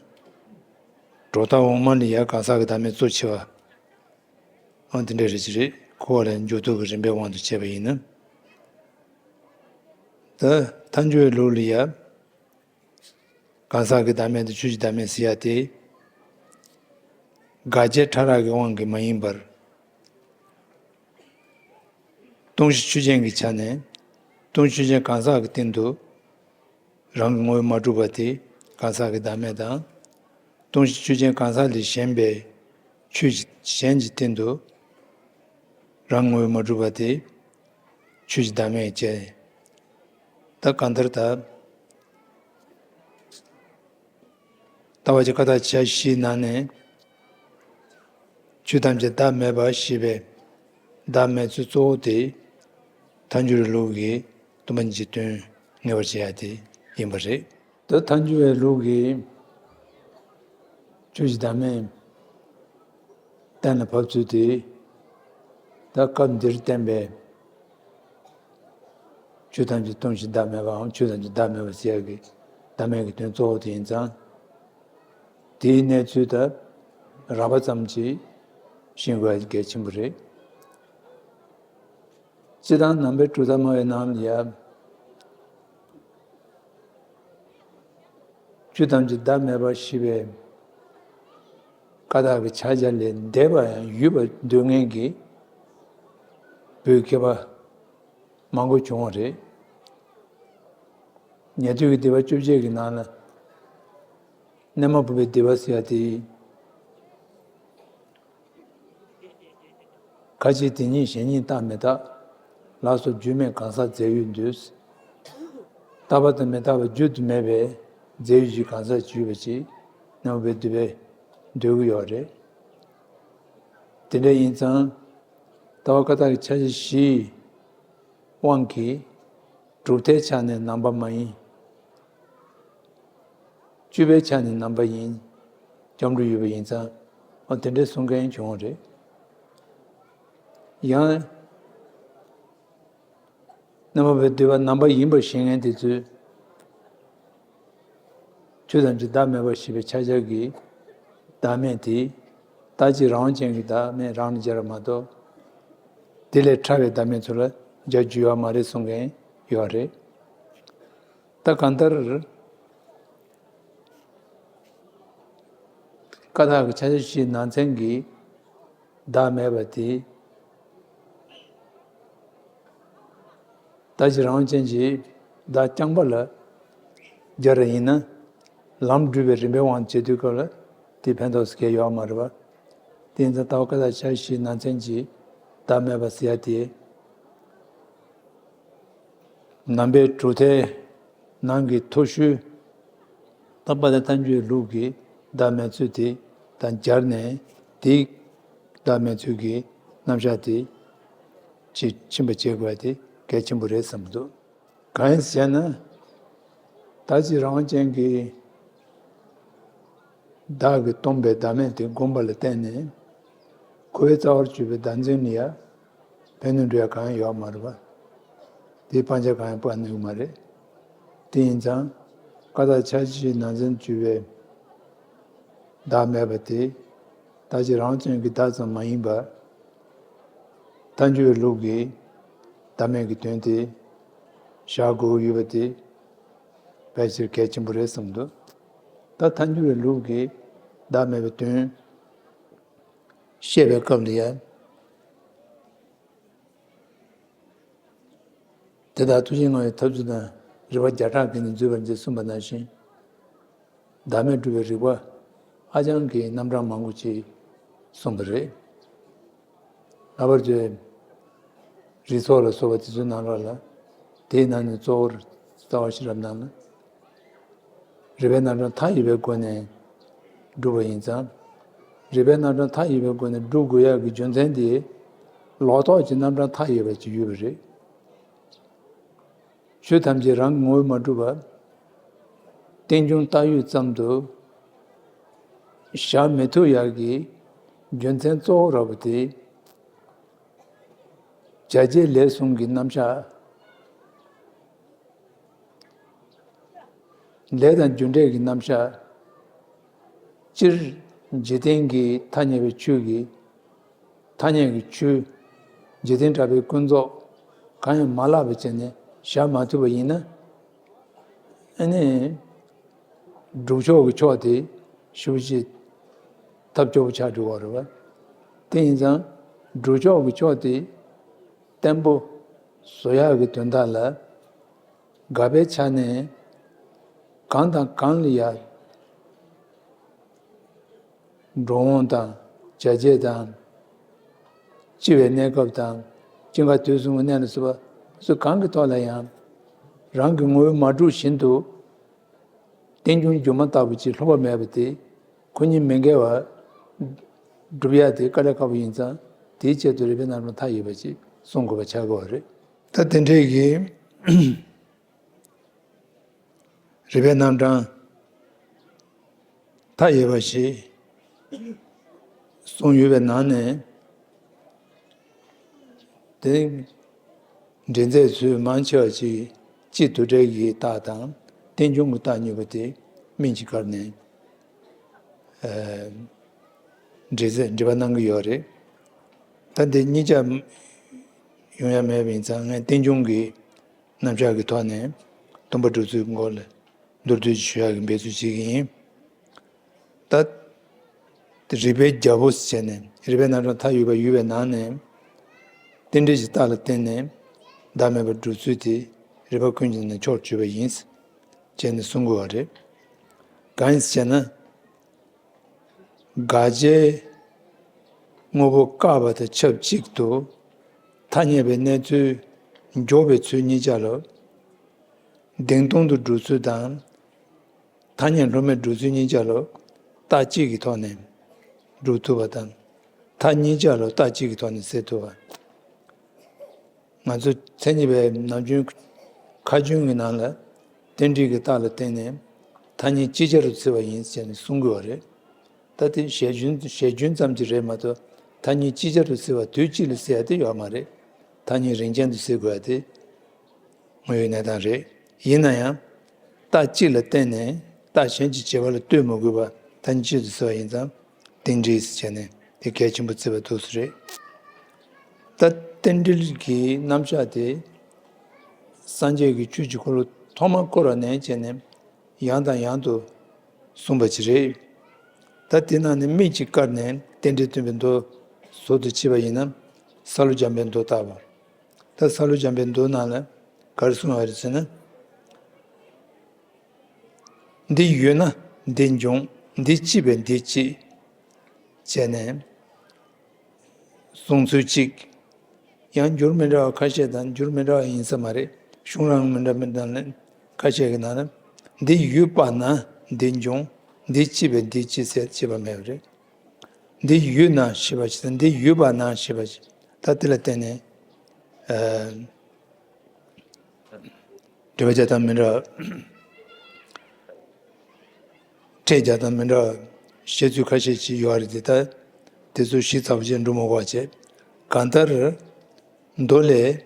གྲུབ་མཐའ་འོག་མ་ལ་ཡང་གང་ཟག་གི་བདག་མེད་གཙོ་ཆེ་བ། ཨང་། དེ་འདྲ་རེ་ཅིག་རེད། ཁོ་བ་ལ་འཇུག་ལྡོག་གི་རིམ་པའི་དབང་དུ་བྱས་པ་ཡིན་ན། ད་ཐལ་འགྱུར་བའི་ལུགས་ལ་ཡང་། གང་ཟག་གི་བདག་མེད་དང་ཆོས་ཀྱི་བདག་མེད་ཟེར་ཡ་དེ། དགག་བྱའི་ཕྲ་རགས་ཀྱི་དབང་གིས་མ་ཡིན་པར། སྟོང་གཞི་ཆོས་ཅན་གྱི་ཆ་ནས། སྟོང་གཞི་ཆོས་ཅན་གང་ཟག་གི་སྟེང་དུ་རང་གི་ངོ་བོས་མ་གྲུབ་པ་དེ་གང་ཟག་གི་བདག་མེད་དང་། སྟོང་གཞི་ཆོས་ཅན་གང་ཟག་ལས་གཞན་པའི་ཆོས་གཞན་གྱི་སྟེང་དུ་རང་ངོ་བོས་མ་གྲུབ་པ་དེ་ཆོས་ཀྱི་བདག་མེད་བྱས། ད་གང་ལྟར་ད། ལྟ་བ་བརྒྱད་ཀ་དག་ཆ་བཞིའི་ནང་ནས། ཆོས་ཐམས་ཅད་བདག་མེད་པ་ཞེས་པའི་བདག་མེད་ཚུལ་གཙོ་བོ་དེ། ཐལ་འགྱུར་ལུགས་ཀྱི་སྟོང་པ་ཉིད་ཀྱི་དོན་ངེས་པར་བྱེད་ཡ་དེ་ཡིན་པ་རེད། ད་ཐལ་འགྱུར་བའི་ལུགས་ཀྱི་ཆོས་ཀྱི་བདག་མེད་གཏན་ལ་ཕབ་ཚུལ་དེ། ད་སྐབས་འདིར་བསྟན་པའི་ཆོས་ཐམས་ཅད་སྟོང་ཞིང་བདག་མེད་པའམ། ཆོས་ཐམས་ཅད་བདག་མེད་པ་ཟེར་ཡག་གི་བདག་མེད་ཀྱི་དོན་གཙོ་བོ་དེ་ཡིན་ཙང་། དེའི་གནས་ཚུལ་ད་རགས་པ་ཙམ་ཅིག་ཤེས་དགོས་ཡ་གལ་ཆེན་པོ་རེད། སྤྱིར་བཏང་ནང་པའི་གྲུབ་མཐའ་སྨྲ་བའི་ནང་ལ་ཡང་། ཆོས་ཐམས་ཅད་བདག་མེད་པ་ཞེས་པའི་བཀའ་རྟགས་ཀྱི་ཕྱག་རྒྱ་ལས་འདས་པ་ཡང་ཡོད་པར་འདོད་མཁན་གྱི་བོད་མཁས་པ་མང་པོ་བྱུང་བ་རེད། ཉན་ཐོས་ཀྱི་སྡེ་པ་བཅོ་བརྒྱད་ཀྱི་ནང་ལ་གནས་མ་བུ་པའི་སྡེ་པ་ཟེར་ཡ་དེ། ཁ་ཅིག་དེ་ཉིད་གཞན་ཉིད་རྟག་མི་རྟག། ལ་སོགས་རྒྱུ་མེད་གང་ཟག་རྫས་ཡོད་འདོད། རྟག་པ་དང་མི་རྟག་པ་བརྗོད་དུ་མེད་པའི་རྫས་ཡོད་ཀྱི་གང་ཟག་ཅིག་ཡོད་པ་ཅིག་གནས་མ་བུ་པའི་སྡེ་པས་འདོད་ཀྱི་ཡོད་རེད། དེ་འདྲ་ཡིན་ཙང་། ལྟ་བ་བཀའ་རྟགས་ཀྱི་ཕྱག་རྒྱ་བཞིའི་དབང་གིས་གྲུབ་མཐའི་ཆ་ནས་ནང་པ་མ་ཡིན། སྤྱོད་པའི་ཆ་ནས་ནང་པ་ཡིན། སྐྱབས་འགྲོ་ཡོད་པ་ཡིན་ཙང་། ཨ། དེ་འདྲའི་གསུང་མཁན་བྱུང་བ་རེད། ཡང་། རྣམ་པར་བསྡུས་པ་རྣམ་པ་ཡིན་པར་ཤེས་མཁན་དེ་ཚོས། ཆོས་ཐམས་ཅད་བདག་མེད་པར་ཤེས་པའི་ཕྱག་རྒྱ་གི་བདག་མེད་དེ། རྟག་གཅིག་རང་དབང་ཅན་གྱི་བདག་མེད་རང་ལ་སྦྱར་བ་མ་གཏོགས། དེ་ལས་ཕྲ་བའི་བདག་མེད་ཚུལ་ལ་སྦྱར་རྒྱུ་ཡོད་མ་རེད་གསུང་མཁན་ཡོད་རེད། ད་གང་ལྟར། ཀ་དག་གི་ཕྱག་རྒྱ་བཞིའི་ནང་ཚན་གྱི་བདག་མེད་པ་དེ། རྟག་གཅིག་རང་དབང་ཅན་གྱི་བདག་རྐྱང་པ་ལ་སྦྱར་བ་ཡིན་ན། ལམ་སྒྲུབ་པའི་རིམ་པའི་དབང་བྱེད་དུས་སྐབས་ལ་དེ་ཕན་ཐོགས་སུ་གལ་ཡོད་མ་རེད་པ། དེ་ཡིན་ཙང་ལྟ་བ་ཀ་དག་ཕྱག་རྒྱ་བཞིའི་ནང་ཚན་གྱི་བདག་མེད་པ་ཟེར་ཡ་དེ། ནང་པའི་གྲུབ་མཐའི་ནང་གི་མཐོ་ཤོས་ད་པ་ཏ་ཐལ་འགྱུར་ལུགས་ཀྱི་བདག་མེད་ཚུལ་དེ་དང་སྦྱར་ནས། དེའི་བདག་མེད་ཚུལ་གྱི་རྣམ་གཞག་དེ་ཅིག་ཕྱིན་པ་བྱེད་དགོས་པ་དེ་གལ་ཆེན་པོ་རེད་བསམ་གྱི་འདུག་གང་ཡིན་ཟེར་ན། རྟག་གཅིག་རང་དབང་ཅན་གྱི་བདག་གིས་སྟོང་པའི་བདག་མེད་དེ་བསྒོམ་པ་ལ་བརྟེན་ནས། འཁོར་བའི་རྩ་བར་གྱུར་པའི་བདག་འཛིན་ལ་ཡང་ཕན་གནོད་འགྲོ་ཡ་གང་ཡང་ཡོད་མ་རེད་པ། དེའི་སྤང་བྱ་གང་ཡང་སྤང་ནུས་མ་རེད། དེ་ཡིན་ཙང་། ཀ་དག་ཕྱག་རྒྱའི་ནང་ཚན་གྱུར་པའི་བདག་མེད་པ་དེ། རྟག་གཅིག་རང་དབང་ཅན་གྱི་བདག་ཙམ་མ་ཡིན་པར། ཐལ་འགྱུར་བའི་ལུགས་ཀྱི་བདག་མེད་ཀྱི་དོན་དེ་བཞག་དགོས་ཡོད་པ་དེ་ཕལ་ཆེར་གལ་ཆེན་པོ་རེད་བསམ་འདུག་ད་ཐལ་འགྱུར་བའི་ལུགས་ཀྱི་བདག་མེད་པའི་དོན་བཤད་པའི་སྐབས་ལ་ཡང་། དེ་དག་ཐུགས་རྗེ་མངའ་བའི་ཐབས་ཚུལ་དང་རིགས་པ་བརྒྱ་ཕྲག་བརྒྱ་ནས་འཛུད་པར་མཛད་གསུངས་པ་ནང་བཞིན། བདག་མེད་སྒྲུབ་པའི་རིགས་པ་ཧ་ཅང་གི་རྣམ་གྲངས་མང་པོ་ཅིག་གསུངས་པ་རེད། ལྷག་པར་དུ་རིགས་ཚོགས་ལ་སོགས་པ་དེ་ཚོའི་ནང་ལོགས་ལ། དེའི་ནང་ནས་གཙོ་བོར་རྩ་བ་ཤེས་རབ་ནང་ལ། རིགས་པའི་རྣམ་གྲངས་མཐའ་ཡས་པའི་སྒོ་ནས་སྒྲུབ་པ་ཡིན་ཙང་། རིགས་པའི་རྣམ་གྲངས་མཐའ་ཡས་པའི་སྒོ་ནས་སྒྲུབ་དགོས་ཡག་གི་རྒྱུ་མཚན་དེ། ལོག་རྟོག་གི་རྣམ་གྲངས་མཐའ་ཡས་པ་ཅིག་ཡོད་པ་རེད། ཆོས་ཐམས་ཅད་རང་གི་ངོ་བོས་མ་གྲུབ་པ། རྟེན་འབྱུང་བཏགས་ཡོད་ཙམ་དུ་བཞག་མི་ཐུབ་ཡག་གི་རྒྱུ་མཚན་གཙོ་བོ་ར་བ་དེ། བྱ་བྱེད་ལས་གསུམ་གྱི་རྣམ་གཞག་ལས་དང་རྒྱུ་འབྲས་ཀྱི་རྣམ་གཞག་སྤྱིར་འཇིག་རྟེན་གྱི་ཐ་སྙད་པའི་ཆོས་ཀྱི། ཐ་སྙད་ཀྱི་ཆོས། འཇིག་རྟེན་གྲགས་པའི་ཀུན་རྫོབ་གང་ཡང་མ་བརླག་པ་བྱས་ནས་བཞག་མ་ཐུབ་པ་ཡིན་ན། ཨ་ནི། སྒྲུབ་ཕྱོགས་ཀྱི་ཕྱོགས་དེ་ཞེ་པོ་ཅིག་ཐབས་སྐྱོ་པོ་ཆགས་འགྲོ་བ་རེད་བ། དེ་ཡིན་ཙང་སྒྲུབ་ཕྱོགས་ཀྱི་ཕྱོགས་དེ་བརྟན་པོ་བཟོ་ཡག་གི་དོན་དག་ལ། དགག་པའི་ཆ་ནས་གང་དང་གང་ལ་ཡང་། འགྲོ་འོང་དང་། བྱ་བྱེད་དང་། སྐྱེ་བའི་གནས་སྐབས་དང་། སྐྱེ་འགག་དུས་གསུམ་གྱི་གནས་ལ་སོགས་པ་སུ་གང་གི་ཐོག་ལ་ཡང་། རང་གི་ངོ་བོས་མ་གྲུབ་བཞིན་དུ། རྟེན་འབྱུང་སྒྱུ་མ་ལྟ་བུ་ཅིག་ལྷུག་པ་མེད་པ་དེ། ཁོ་གཉིས་མི་འགལ་བར་སྒྲུབ་ཡ་དེ་དཀའ་ལས་ཁག་པོ་ཡིན་ཙང་། དེའི་ཆེད་དུ་རིགས་པའི་རྣམ་གྲངས་མཐའ་ཡས་པ་ཅིག་གསུང་དགོས་པ་ཆགས་ཀྱི་ཡོད་རེད། ད་དེ་འདྲས་ཀྱི། རིགས་པའི་རྣམ་གྲངས་མཐའ་ཡས་པ་ཞིག་གསུངས་ཡོད་པའི་ནང་ནས། དེ་འགྲེལ་མཛད་ཚོས་མང་ཆེ་བ་ཅིག་སྤྱི་དོན་འགྲེལ་གྱི་རྟགས་དང་རྟེན་འབྱུང་གི་རྟགས་གཉིས་པོ་དེ་སྨིན་གྱིས་བཀར་ནས། ཨ། འགྲེལ་མཛད་འགྲེལ་པ་གནང་གི་ཡོད་རེད། ད་འདི་གཉིས་ཆ་ཡོང་ཡ་མེད་པ་ཡིན་ཙང་། ངས་རྟེན་འབྱུང་གི་རྣམ་གཞག་གི་ཐོག་ནས་སྟོན་པ་སྒྲུབ་ཚུལ་སྐོར་ལ་མདོར་བསྡུས་ཤིག་ཞུ་ཡག་གི་འབད་རྩོལ་བྱེད་ཀྱི་ཡིན། ད་རིགས་པའི་རྒྱལ་པོ་ཟེར་ནས་རིགས་པའི་རྣམ་གྲངས་མཐའ་ཡས་པ་ཡོད་པའི་ནང་ནས། རྟེན་འབྲེལ་གྱི་རྟགས་ལ་བརྟེན་ནས་བདག་མེད་པར་སྒྲུབ་ཚུལ་དེ་རིགས་པ་ཀུན་གྱི་ནང་ནས་ཕྱོགས་ཆོད་པ་ཡིན་ཟེར་ནས་གསུང་དགོས་པ་རེད། གང་ཡིན་ཟེར་ན། དགག་བྱའི་དངོས་པོ་བཀག་པ་དང་ཆབས་ཅིག་ཏུ། ཐ་སྙད་པའི་གནས་ཚུལ་འཇོག་པའི་ཚུལ་གཉིས་ཆ་ལ། བདེན་སྟོང་དུ་སྒྲུབ་ཚུལ་དང་། ཐ་སྙད་ལྷུག་མེད་སྒྲུབ་ཚུལ་གཉིས་ཆ་ལ་རྟགས་གཅིག་གི་ཐོག་ནས་སྒྲུབ་ཐུབ་པ་དང་། མཐའ་གཉིས་ཆ་ལ་རྟགས་གཅིག་གི་ཐོག་ནས་སེལ་ཐུབ་པ། ང་ཚོ་མཚན་ཉིད་པའི་ནམ་རྒྱུན་ཁ་རྒྱུན་གྱི་ནང་ལ་རྟེན་འབྲེལ་གྱི་རྟགས་ལ་བརྟེན་ནས་ཐ་སྙད་ཅིག་ཅར་དུ་བརྩི་བ་ཡིན་ཟེར་ནས་གསུང་དགོས་པ་རེད། ད་དེ་བྱས་རྒྱུན་བྱས་རྒྱུན་ཙམ་གྱིས་རེད་མ་གཏོགས། ཐ་སྙད་ཅིག་ཅར་དུ་སེལ་བ་དུས་གཅིག་ལ་སེལ་ཡ་དེ་ཡོད་མ་རེད། ཐ་སྙད་རང་རྐྱ་འདི་སེལ་དགོས་ཡ་དེ་དངོས་ཡོད་གནས་སྟངས་རེད། ཡིན་ན་ཡང་། རྟགས་གཅིག་ལ་བརྟེན་ནས་རྟགས་གཞན་གྱི་བྱེད་པ་ལ་ལྟོས་མི་དགོས་པ་ཐ་སྙད་གཅིག་ཏུ་སེལ་བ་ཡིན་ཙང་། རྟེན་འབྲེལ་ཟེར་བྱས་ནས་དེ་གལ་ཆེན་པོ་བརྩི་བ་འདུག་སེ་རེད། ད་རྟེན་འབྲེལ་གྱི་རྣམ་གཞག་དེ། སངས་རྒྱས་ཀྱིས་ཆོས་ཀྱི་འཁོར་ལོ་ཐོག་མར་བསྐོར་བ་ནས་བྱས་ནས་ཡང་དང་ཡང་དུ་གསུངས་པ་ཅིག་རེད། ད་དེ་ནང་ནས་དམིགས་ཀྱིས་བཀར་ནས་རྟེན་འབྲེལ་སྟོན་པའི་མདོ་ཟུར་དུ་ཕྱེ་བ་ཡིན་ན། སཱ་ལུ་འཇམ་པའི་མདོ་ལྟ་བུ། ད་སཱ་ལུ་འཇམ་པའི་མདོ་ནང་ལ་ག་རེ་གསུངས་པ་རེད་ཟེར་ན། འདི་ཡོད་ན་འདི་འབྱུང་། འདི་སྐྱེས་པས་འདི་སྐྱེ། བྱས་ནས་གསུང་ཚུལ་གཅིག། ཡང་འགྱུར་མི་འདྲ་བ་ཁ་ཤས་དང་འགྱུར་མི་འདྲ་བ་ཡིན་ས་མ་རེད། གཞུང་རང་མི་འདྲ་མི་འདྲ་ལ་ཁ་ཤས་ཀྱི་ནང་ན། འདི་ཡོད་པ་ན་འདི་འབྱུང་། འདི་སྐྱེས་པས་འདི་སྐྱེ་ཟེར་བྱས་པ་མེད་པ་རེད། འདི་ཡོད་ན་ཞེས་པ་ཞིག་དང་འདི་ཡོད་པ་ན་ཞེས་པ་ཞིག། ད་དེ་ལ་བརྟེན་ནས། ཨ། འགྲེལ་པ་རྒྱག་སྟངས་མི་འདྲ་བ། ཕྲད་རྒྱག་སྟངས་མི་འདྲ་བ་བཤད་ཚུལ་ཁ་ཤས་ཤིག་ཡོད་རེད་དེ། ད་དེ་ཚོ་ཞིབ་ཚགས་པོ་བྱས་འགྲོ་མི་དགོས་པ་བྱས། གང་ལྟར་མདོ་ལས།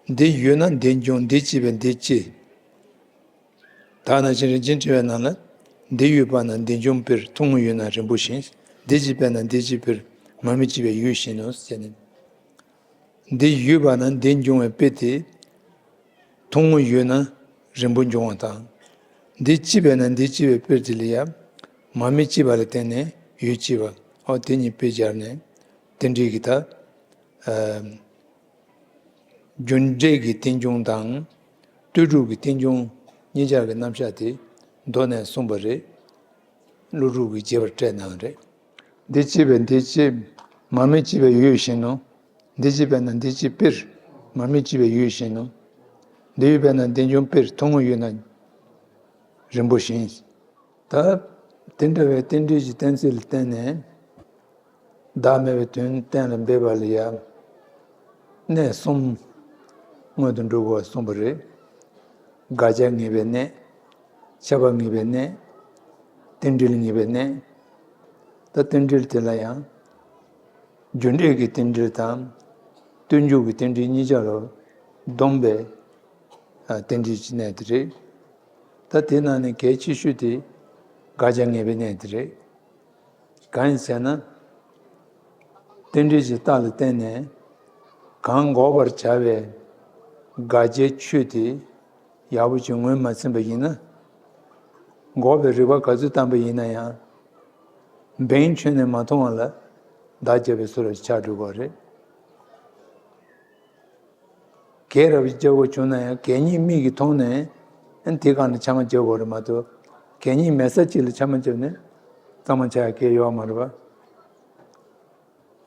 འདི་ཡོད་ན་འདི་འབྱུང་། འདི་སྐྱེས་པས་འདི་སྐྱེ། ད་ནང་བཞིན་རིན་ཆེན་ཕྲེང་བའི་ནང་ལ། འདི་ཡོད་པ་ན་འདི་འབྱུང་སྤེལ། ཐུང་ངུ་ཡོད་ན་རིང་པོ་བཞིན། འདི་སྐྱེས་པས་ན་འདི་སྐྱེ་སྤེལ། མ་དམིགས་སྐྱེས་པའི་ཡུལ་བཞིན་ནོ་ཟེར་ནས། འདི་ཡོད་པ་ན་འདི་འབྱུང་བའི་དཔེ་དེ། ཐུང་ངུ་ཡོད་ན་རིང་པོ་འབྱུང་བ་དང་། འདི་སྐྱེས་པས་ན་འདི་སྐྱེ་བའི་དཔེ་དེ་ལ་ཡང་། མ་དམིགས་སྐྱེས་པ་ལ་བརྟེན་ནས་ཡུལ་སྐྱེས་པ། འོ་དེ་གཉིས་དཔེ་སྦྱར་ནས་རྟེན་འབྲེལ་གྱི་ད། ཨ། རྒྱུ་འབྲས་ཀྱི་རྟེན་འབྱུང་དང་། ལྟོས་གྲུབ་ཀྱི་རྟེན་འབྱུང་གཉིས་ཆར་གྱི་རྣམ་གཞག་དེ་མདོ་ནས་གསུངས་པ་རེད། ཀླུ་སྒྲུབ་ཀྱིས་རྒྱས་པར་བཀྲལ་གནང་བ་རེད། འདི་སྐྱེས་པས་འདི་སྐྱེ། མ་དམིགས་སྐྱེས་པའི་ཡུལ་བཞིན་ནོ། འདི་སྐྱེས་པས་ན་འདི་སྐྱེ་སྤེལ། མ་དམིགས་སྐྱེས་པའི་ཡུལ་བཞིན་ནོ། འདི་ཡོད་པས་ན་འདི་འབྱུང་སྤེལ། ཐུང་ངུ་ཡོད་ན་རིང་པོ་བཞིན། ད་དེ་འདྲ་བའི་རྟེན་འབྲེལ་གྱི་གཏན་ཚིགས་ལ་བརྟེན་ནས། བདག་མེད་པའི་དོན་གཏན་ལ་འབེབས་པ་ལ་ཡང་། གནད་གསུམ་སྔོན་དུ་འགྲོ་དགོས་པ་གསུངས་པ་རེད། དགག་བྱ་ངེས་པའི་གནད། ཁྱབ་པ་ངེས་པའི་གནད། རྟེན་འབྲེལ་ངེས་པའི་གནད། ད་རྟེན་འབྲེལ་དེ་ལ་ཡང་། རྒྱུ་འབྲས་ཀྱི་རྟེན་འབྲེལ་དང་། ལྟོས་གྲུབ་ཀྱི་རྟེན་འབྲེལ་གཉིས་ཆར་ལ་བསྡོམས་པའི་རྟེན་འབྲེལ་གྱི་གནད་དེ་རེད། ད་དེ་ནང་ནས་གལ་ཆེ་ཤོས་དེ་དགག་བྱ་ངེས་པའི་གནད་དེ་རེད། གང་ཡིན་ཟེར་ན། རྟེན་འབྲེལ་གྱི་རྟགས་ལ་བརྟེན་ནས་གང་འགོག་པར་བྱ་བའི་དགག་བྱའི་ཆོས་དེ་ཡག་པོ་ཅིག་ངོས་མ་ཟིན་པ་ཡིན་ན། འགོག་པའི་རིགས་པ་ག་ཚོད་བཏང་པ་ཡིན་ན་ཡང་། འབེན་ཆོད་ནས་མ་མཐོང་བ་ལ་བདག་བྱས་པའི་ཚུལ་ལ་ཆགས་འགྲོ་གི་རེད། གད་རབ་ཅིག་རྒྱག་དགོས་བྱུང་ན་ཡང་གད་སྙིགས་མིག་གིས་མཐོང་ནས། ཨ་ནི་དེ་སྒང་ལ་ཆ་མ་བརྒྱབ་དགོས་རེད་མ་གཏོགས། གད་སྙིགས་མེད་ས་གཅིག་ལ་ཆ་མ་བརྒྱབ་ནས་གཙང་མ་ཆགས་ཡ་གང་ཡང་ཡོད་མ་རེད་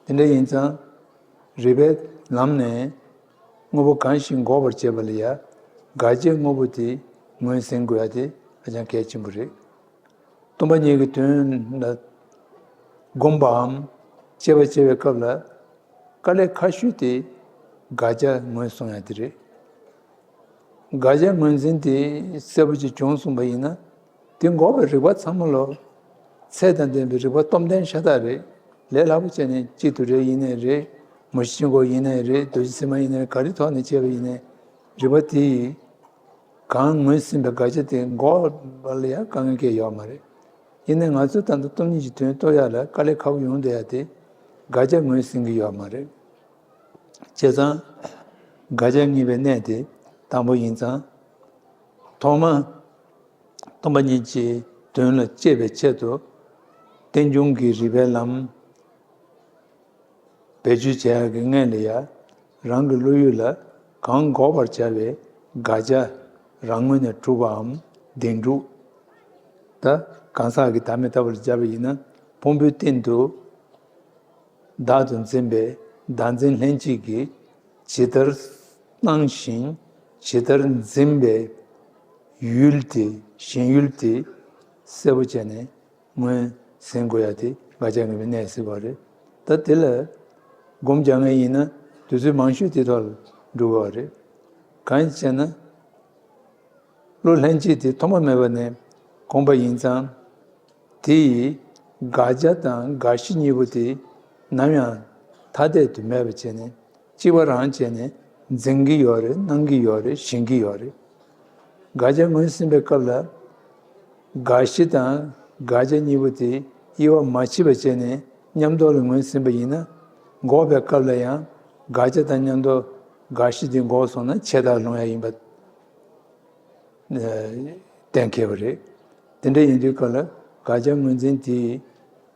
པ། དེ་འདྲ་ཡིན་ཙང་། རིགས་པའི་ལམ་ནས་དངོས་པོ་གང་ཞིག་འགོག་པར་བྱེད་པ་ལ་ཡང་དགག་བྱའི་དངོས་པོ་དེ་ངོས་ཟིན་དགོས་ཡ་དེ་ཧ་ཅང་གལ་ཆེན་པོ་རེད། སྟོང་པ་ཉིད་ཀྱི་དོན་ལ་སྒོམ་པའམ་དཔྱད་པ་བྱེད་པའི་སྐབས་ལ། དཀའ་ལས་ཁག་ཤོས་དེ་དགག་བྱ་ངོས་བཟུང་ཡ་དེ་རེད། དགག་བྱ་ངོས་འཛིན་དེ་གསལ་པོ་ཅིག་བྱུང་སོང་པ་ཡིན་ན། དེ་འགོག་པའི་རིགས་པ་ཚང་མ་ལོ། ཚད་དང་ལྡན་པའི་རིགས་པ་སྟོབས་ལྡན་ཤ་སྟག་རེད། ལས་སླ་པོ་བྱས་ནས་གཅིག་ཏུ་རེ་ཡིན་ནའི་རེད། མུ་བཞི་ཆོས་འཁོར་ཡིན་ནའི་རེད། རྡོ་རྗེ་ཟེར་མ་ཡིན་ནའི་རེད། ག་རེ་ཐོག་ནས་བྱས་པ་ཡིན་ནའི། རིགས་པ་དེ་ཡིས་གང་ངོས་ཟིན་པའི་དགག་བྱ་དེ་འགོག་པ་ལ་ཡང་དཀའ་ངལ་གང་ཡང་ཡོད་མ་རེད། ཡིན་ནའི་ང་ཚོས་ད་ལྟ་སྟོང་ཉིད་ཀྱི་དོན་རྟོགས་ཡ་ལ་དཀའ་ལས་ཁག་པོ་ཡོང་བསྡད་ཡ་དེ་དགག་བྱ་ངོས་ཟིན་གྱི་ཡོད་མ་རེད། བྱས་ཙང་། དགག་བྱ་ངེས་པའི་གནད་དེ་དང་པོ་ཡིན་ཙང་། ཐོག་མ། སྟོང་པ་ཉིད་ཀྱི་དོན་ལ་དཔྱད་པའི་ཆེད་དུ། རྟེན་འབྱུང་གི་རིགས་པའི་ལམ་བེད་སྤྱོད་བྱེད་ཡག་གི་སྔོན་ལ་ཡང་། རང་གི་བློ་ཡུལ་ལ་གང་འགོག་པར་བྱ་བའི་དགག་བྱ་རང་ངོས་ནས་གྲུབ་པའམ་བདེན་གྲུབ། ད་གང་ཟག་གི་བདག་མེད་ལྟ་བུ་ལ་སྦྱར་བ་ཡིན་ན། ཕུང་པོའི་སྟེང་དུ་བདག་ཏུ་འཛིན་པའི་བདག་འཛིན་ལྷན་སྐྱེས་ཀྱིས་ཇི་ལྟར་སྣང་ཞིང་ཇི་ལྟར་འཛིན་པའི་ཡུལ་དེ། ཞེན་ཡུལ་དེ་གསལ་པོ་བྱས་ནས་ངོས་ཟིན་དགོས་ཡ་དེ་དགག་བྱ་ངེས་པའི་གནད་ཟེར་བ་རེད། ད་དེ་ལ་སྒོམ་རྒྱག་མཁན་ཡིན་ན་དུས་ཚོད་མང་ཤོས་དེ་ཐོག་ལ་འགྲོ་དགོས་པ་རེད། གང་ཡིན་ཟེར་ན། བློ་ལྷན་སྐྱེས་དེ་ཐོག་མ་མེད་པ་ནས་གོམས་པ་ཡིན་ཙང་། དེ་ཡིས་ དགག་བྱ་དང་དགག་གཞི་གཉིས་པོ་དེ་ནམ་ཡང་ཐ་དད་དུ་མེད་པ་བྱས་ནས་གཅིག་པ་རང་བྱས་ནས་འཛིན་གྱི་ཡོད་རེད། སྣང་གི་ཡོད་རེད། ཞེན་གྱི་ཡོད་རེད། དགག་བྱ་ངོས་ཟིན་པའི་སྐབས་ལ་དགག་གཞི་དང་དགག་བྱ་གཉིས་པོ་དེ་དབྱེ་བ་མ་ཕྱེ་བ་བྱས་ནས་མཉམ་རྟོགས་ལ་ངོས་ཟིན་པ་ཡིན་ན། འགོག་པའི་སྐབས་ལ་ཡང་དགག་བྱ་དང་མཉམ་རྟོགས་དགག་གཞི་དེ་འགོག་སོང་ན་ཆད་ལྟར་ལོང་ཡ་ཡིན་པ་གཏན་འཁེལ་བ་རེད། དེ་འདྲ་ཡིན་དུས་སྐབས་ལ་དགག་བྱ་ངོས་འཛིན་དེ་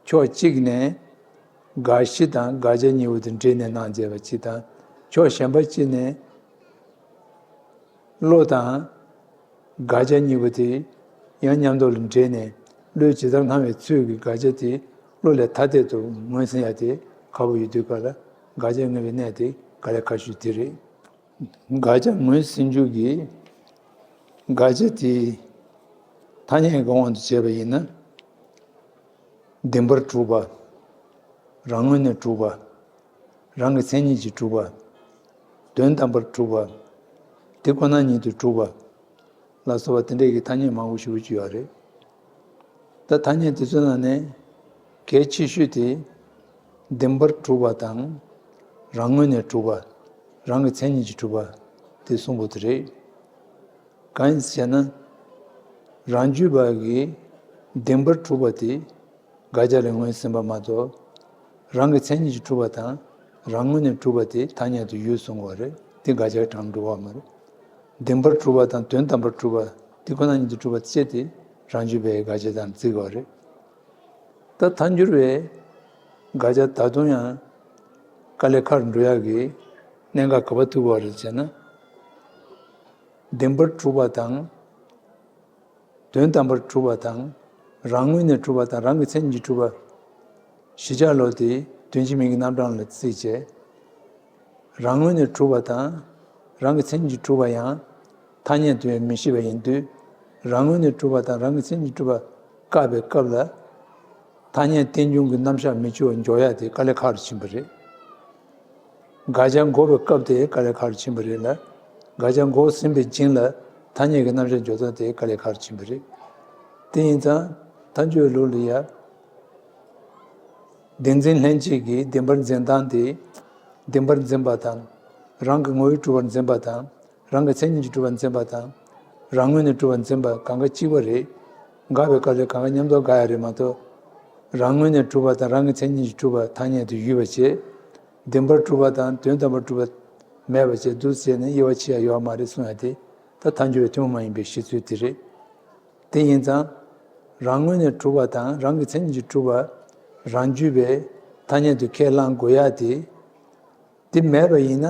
ཕྱོགས་གཅིག་ནས་དགག་གཞི་དང་དགག་བྱ་གཉིས་པོ་དེ་འདྲེས་ནས་སྣང་མཛད་པ་གཅིག་དང་། ཕྱོགས་གཞན་པ་གཅིག་ནས་བློ་དང་དགག་བྱ་གཉིས་པོ་དེ་ཡང་མཉམ་དུ་ལ་འདྲེས་ནས་བློས་ཇི་ལྟར་སྣང་བའི་ཚུལ་གྱིས་དགག་བྱ་དེ་བློ་ལས་ཐ་དད་དུ་ངོས་ཟིན་ཡ་དེ་ཁག་པོ་ཡོད་དུས་སྐབས་ལ་དགག་བྱ་ངོས་པའི་གནས་དེ་དཀའ་ལས་ཁག་ཤོས་དེ་རེད། དགག་བྱ་ངོས་ཟིན་རྒྱུ་གི་དགག་བྱ་དེ་ཐ་སྙད་ཀྱི་དབང་དུ་བྱས་པ་ཡིན་ན། བདེན་པར་གྲུབ་པ། རང་ངོས་ནས་གྲུབ་པ། རང་གི་མཚན་ཉིད་ཀྱིས་གྲུབ་པ། དོན་དམ་པར་གྲུབ་པ། དེ་ཁོ་ན་ཉིད་དུ་གྲུབ་པ། ལ་སོགས་པ་དེ་འདྲའི་གི་ཐ་སྙད་མང་པོ་ཞེ་པོ་ཅིག་ཡོད་རེད། ད་ཐ་སྙད་དེ་ཚོའི་ནང་ནས་གལ་ཆེ་ཤོས་དེ་བདེན་པར་གྲུབ་པ་དང་། རང་ངོས་ནས་གྲུབ་པ། རང་གི་མཚན་ཉིད་ཀྱིས་གྲུབ་པ། དེ་གསུམ་པོ་དེ་རེད། གང་ཡིན་ཟེར་ན། རང་རྒྱུད་པ་གི་བདེན་པར་གྲུབ་པ་དེ་དགག་བྱ་ལས་ངོས་ཟིན་པ་མ་གཏོགས། རང་གི་མཚན་ཉིད་ཀྱིས་གྲུབ་པ་དང་རང་ངོས་ནས་གྲུབ་པ་དེ་ཐ་སྙད་དུ་ཡུལ་གསུང་གི་ཡོད་རེད། དེ་དགག་བྱ་གྲངས་འགྲོ་བ་མ་རེད། བདེན་པར་གྲུབ་པ་དང་དོན་དམ་པར་གྲུབ་པ་དེ་ཁོ་ན་ཉིད་དུ་གྲུབ་པ་བཅས་དེ་རང་རྒྱུད་པའི་དགག་བྱ་དང་བརྩི་གི་ཡོད་རེད། ད་ཐལ་འགྱུར་བའི་དགག་བྱ་ད་དུང་ཡང་དཀའ་ལས་ཁག་འགྲོ་ཡག་གི་གནད་འགག་ག་པར་ཐུག་པ་རེད་ཟེར་ན། བདེན་པར་གྲུབ་པ་དང་། དོན་དམ་པར་གྲུབ་པ་དང་། རང་ངོས་ནས་གྲུབ་པ་དང་རང་གི་མཚན་ཉིད་ཀྱིས་གྲུབ་པ། གཞི་ཆགས་ལུགས་དེ་དོན་གཅིག་མིང་གི་རྣམ་གྲངས་ལ་བརྩིས་བྱས། རང་ངོས་ནས་གྲུབ་པ་དང་རང་གི་མཚན་ཉིད་ཀྱིས་གྲུབ་པ་ཡང་ཐ་སྙད་དུ་ཡང་མི་ཤེས་པ་ཡིན་དུས། རང་ངོས་ནས་གྲུབ་པ་དང་རང་གི་མཚན་ཉིད་ཀྱིས་གྲུབ་པ་བཀག་པའི་སྐབས་ལ། ཐ་སྙད་རྟེན་འབྱུང་གི་རྣམ་གཞག་མི་འཆོལ་བར་འཇོག་ཡ་དེ་དཀའ་ལས་ཁག་རུ་ཕྱིན་པ་རེད། དགག་བྱ་འགོག་པའི་སྐབས་དེ་དཀའ་ལས་ཁག་རུ་ཕྱིན་པ་རེད་ལ། དགག་བྱ་འགོག་ཟིན་པའི་རྗེས་ལ་ཐ་སྙད་ཀྱི་རྣམ་གཞག་འཇོག་སྟངས་དེ་དཀའ་ལས་ཁག་རུ་ཕྱིན་པ་རེད། དེ་ཡིན་ཙང་ཐལ་འགྱུར་ལུགས་ལ་ཡ། བདེན་འཛིན་ལྷན་སྐྱེས་ཀྱི་བདེན་པར་འཛིན་སྟངས་དེ། བདེན་པར་འཛིན་པ་དང་། རང་གི་ངོ་བོས་གྲུབ་པར་འཛིན་པ་དང་། རང་གི་མཚན་ཉིད་ཀྱིས་གྲུབ་པར་འཛིན་པ་དང་། རང་ངོས་ནས་གྲུབ་པར་འཛིན་པ་གང་ག་གཅིག་པ་རེད། དགག་པའི་སྐབས་ལ་གང་ག་མཉམ་དུ་དགག་ཡ་རེད་མ་གཏོགས། རང་ངོས་ནས་གྲུབ་པ་དང་རང་གི་མཚན་ཉིད་ཀྱིས་གྲུབ་པ་ཐ་སྙད་དུ་ཡུལ་བ་བྱས། བདེན་པར་གྲུབ་པ་དང་དོན་དམ་པར་གྲུབ་པ་མེད་པ་བྱས་འདུག་ཟེར་ནས་དབྱེ་བ་ཕྱེ་ཡ་ཡོད་མ་རེད་གསུང་ཡ་དེ་ད་ཐལ་འགྱུར་བའི་ཐུན་མོང་མ་ཡིན་པའི་བཤད་ཚུལ་དེ་རེད། དེ་ཡིན་ཙང་། རང་ངོས་ནས་གྲུབ་པ་དང་རང་གི་མཚན་ཉིད་ཀྱིས་གྲུབ་པ་རང་རྒྱུད་པའི་ཐ་སྙད་དུ་ཁས་བླང་དགོས་ཡ་དེ། དེ་མེད་པ་ཡིན་ན་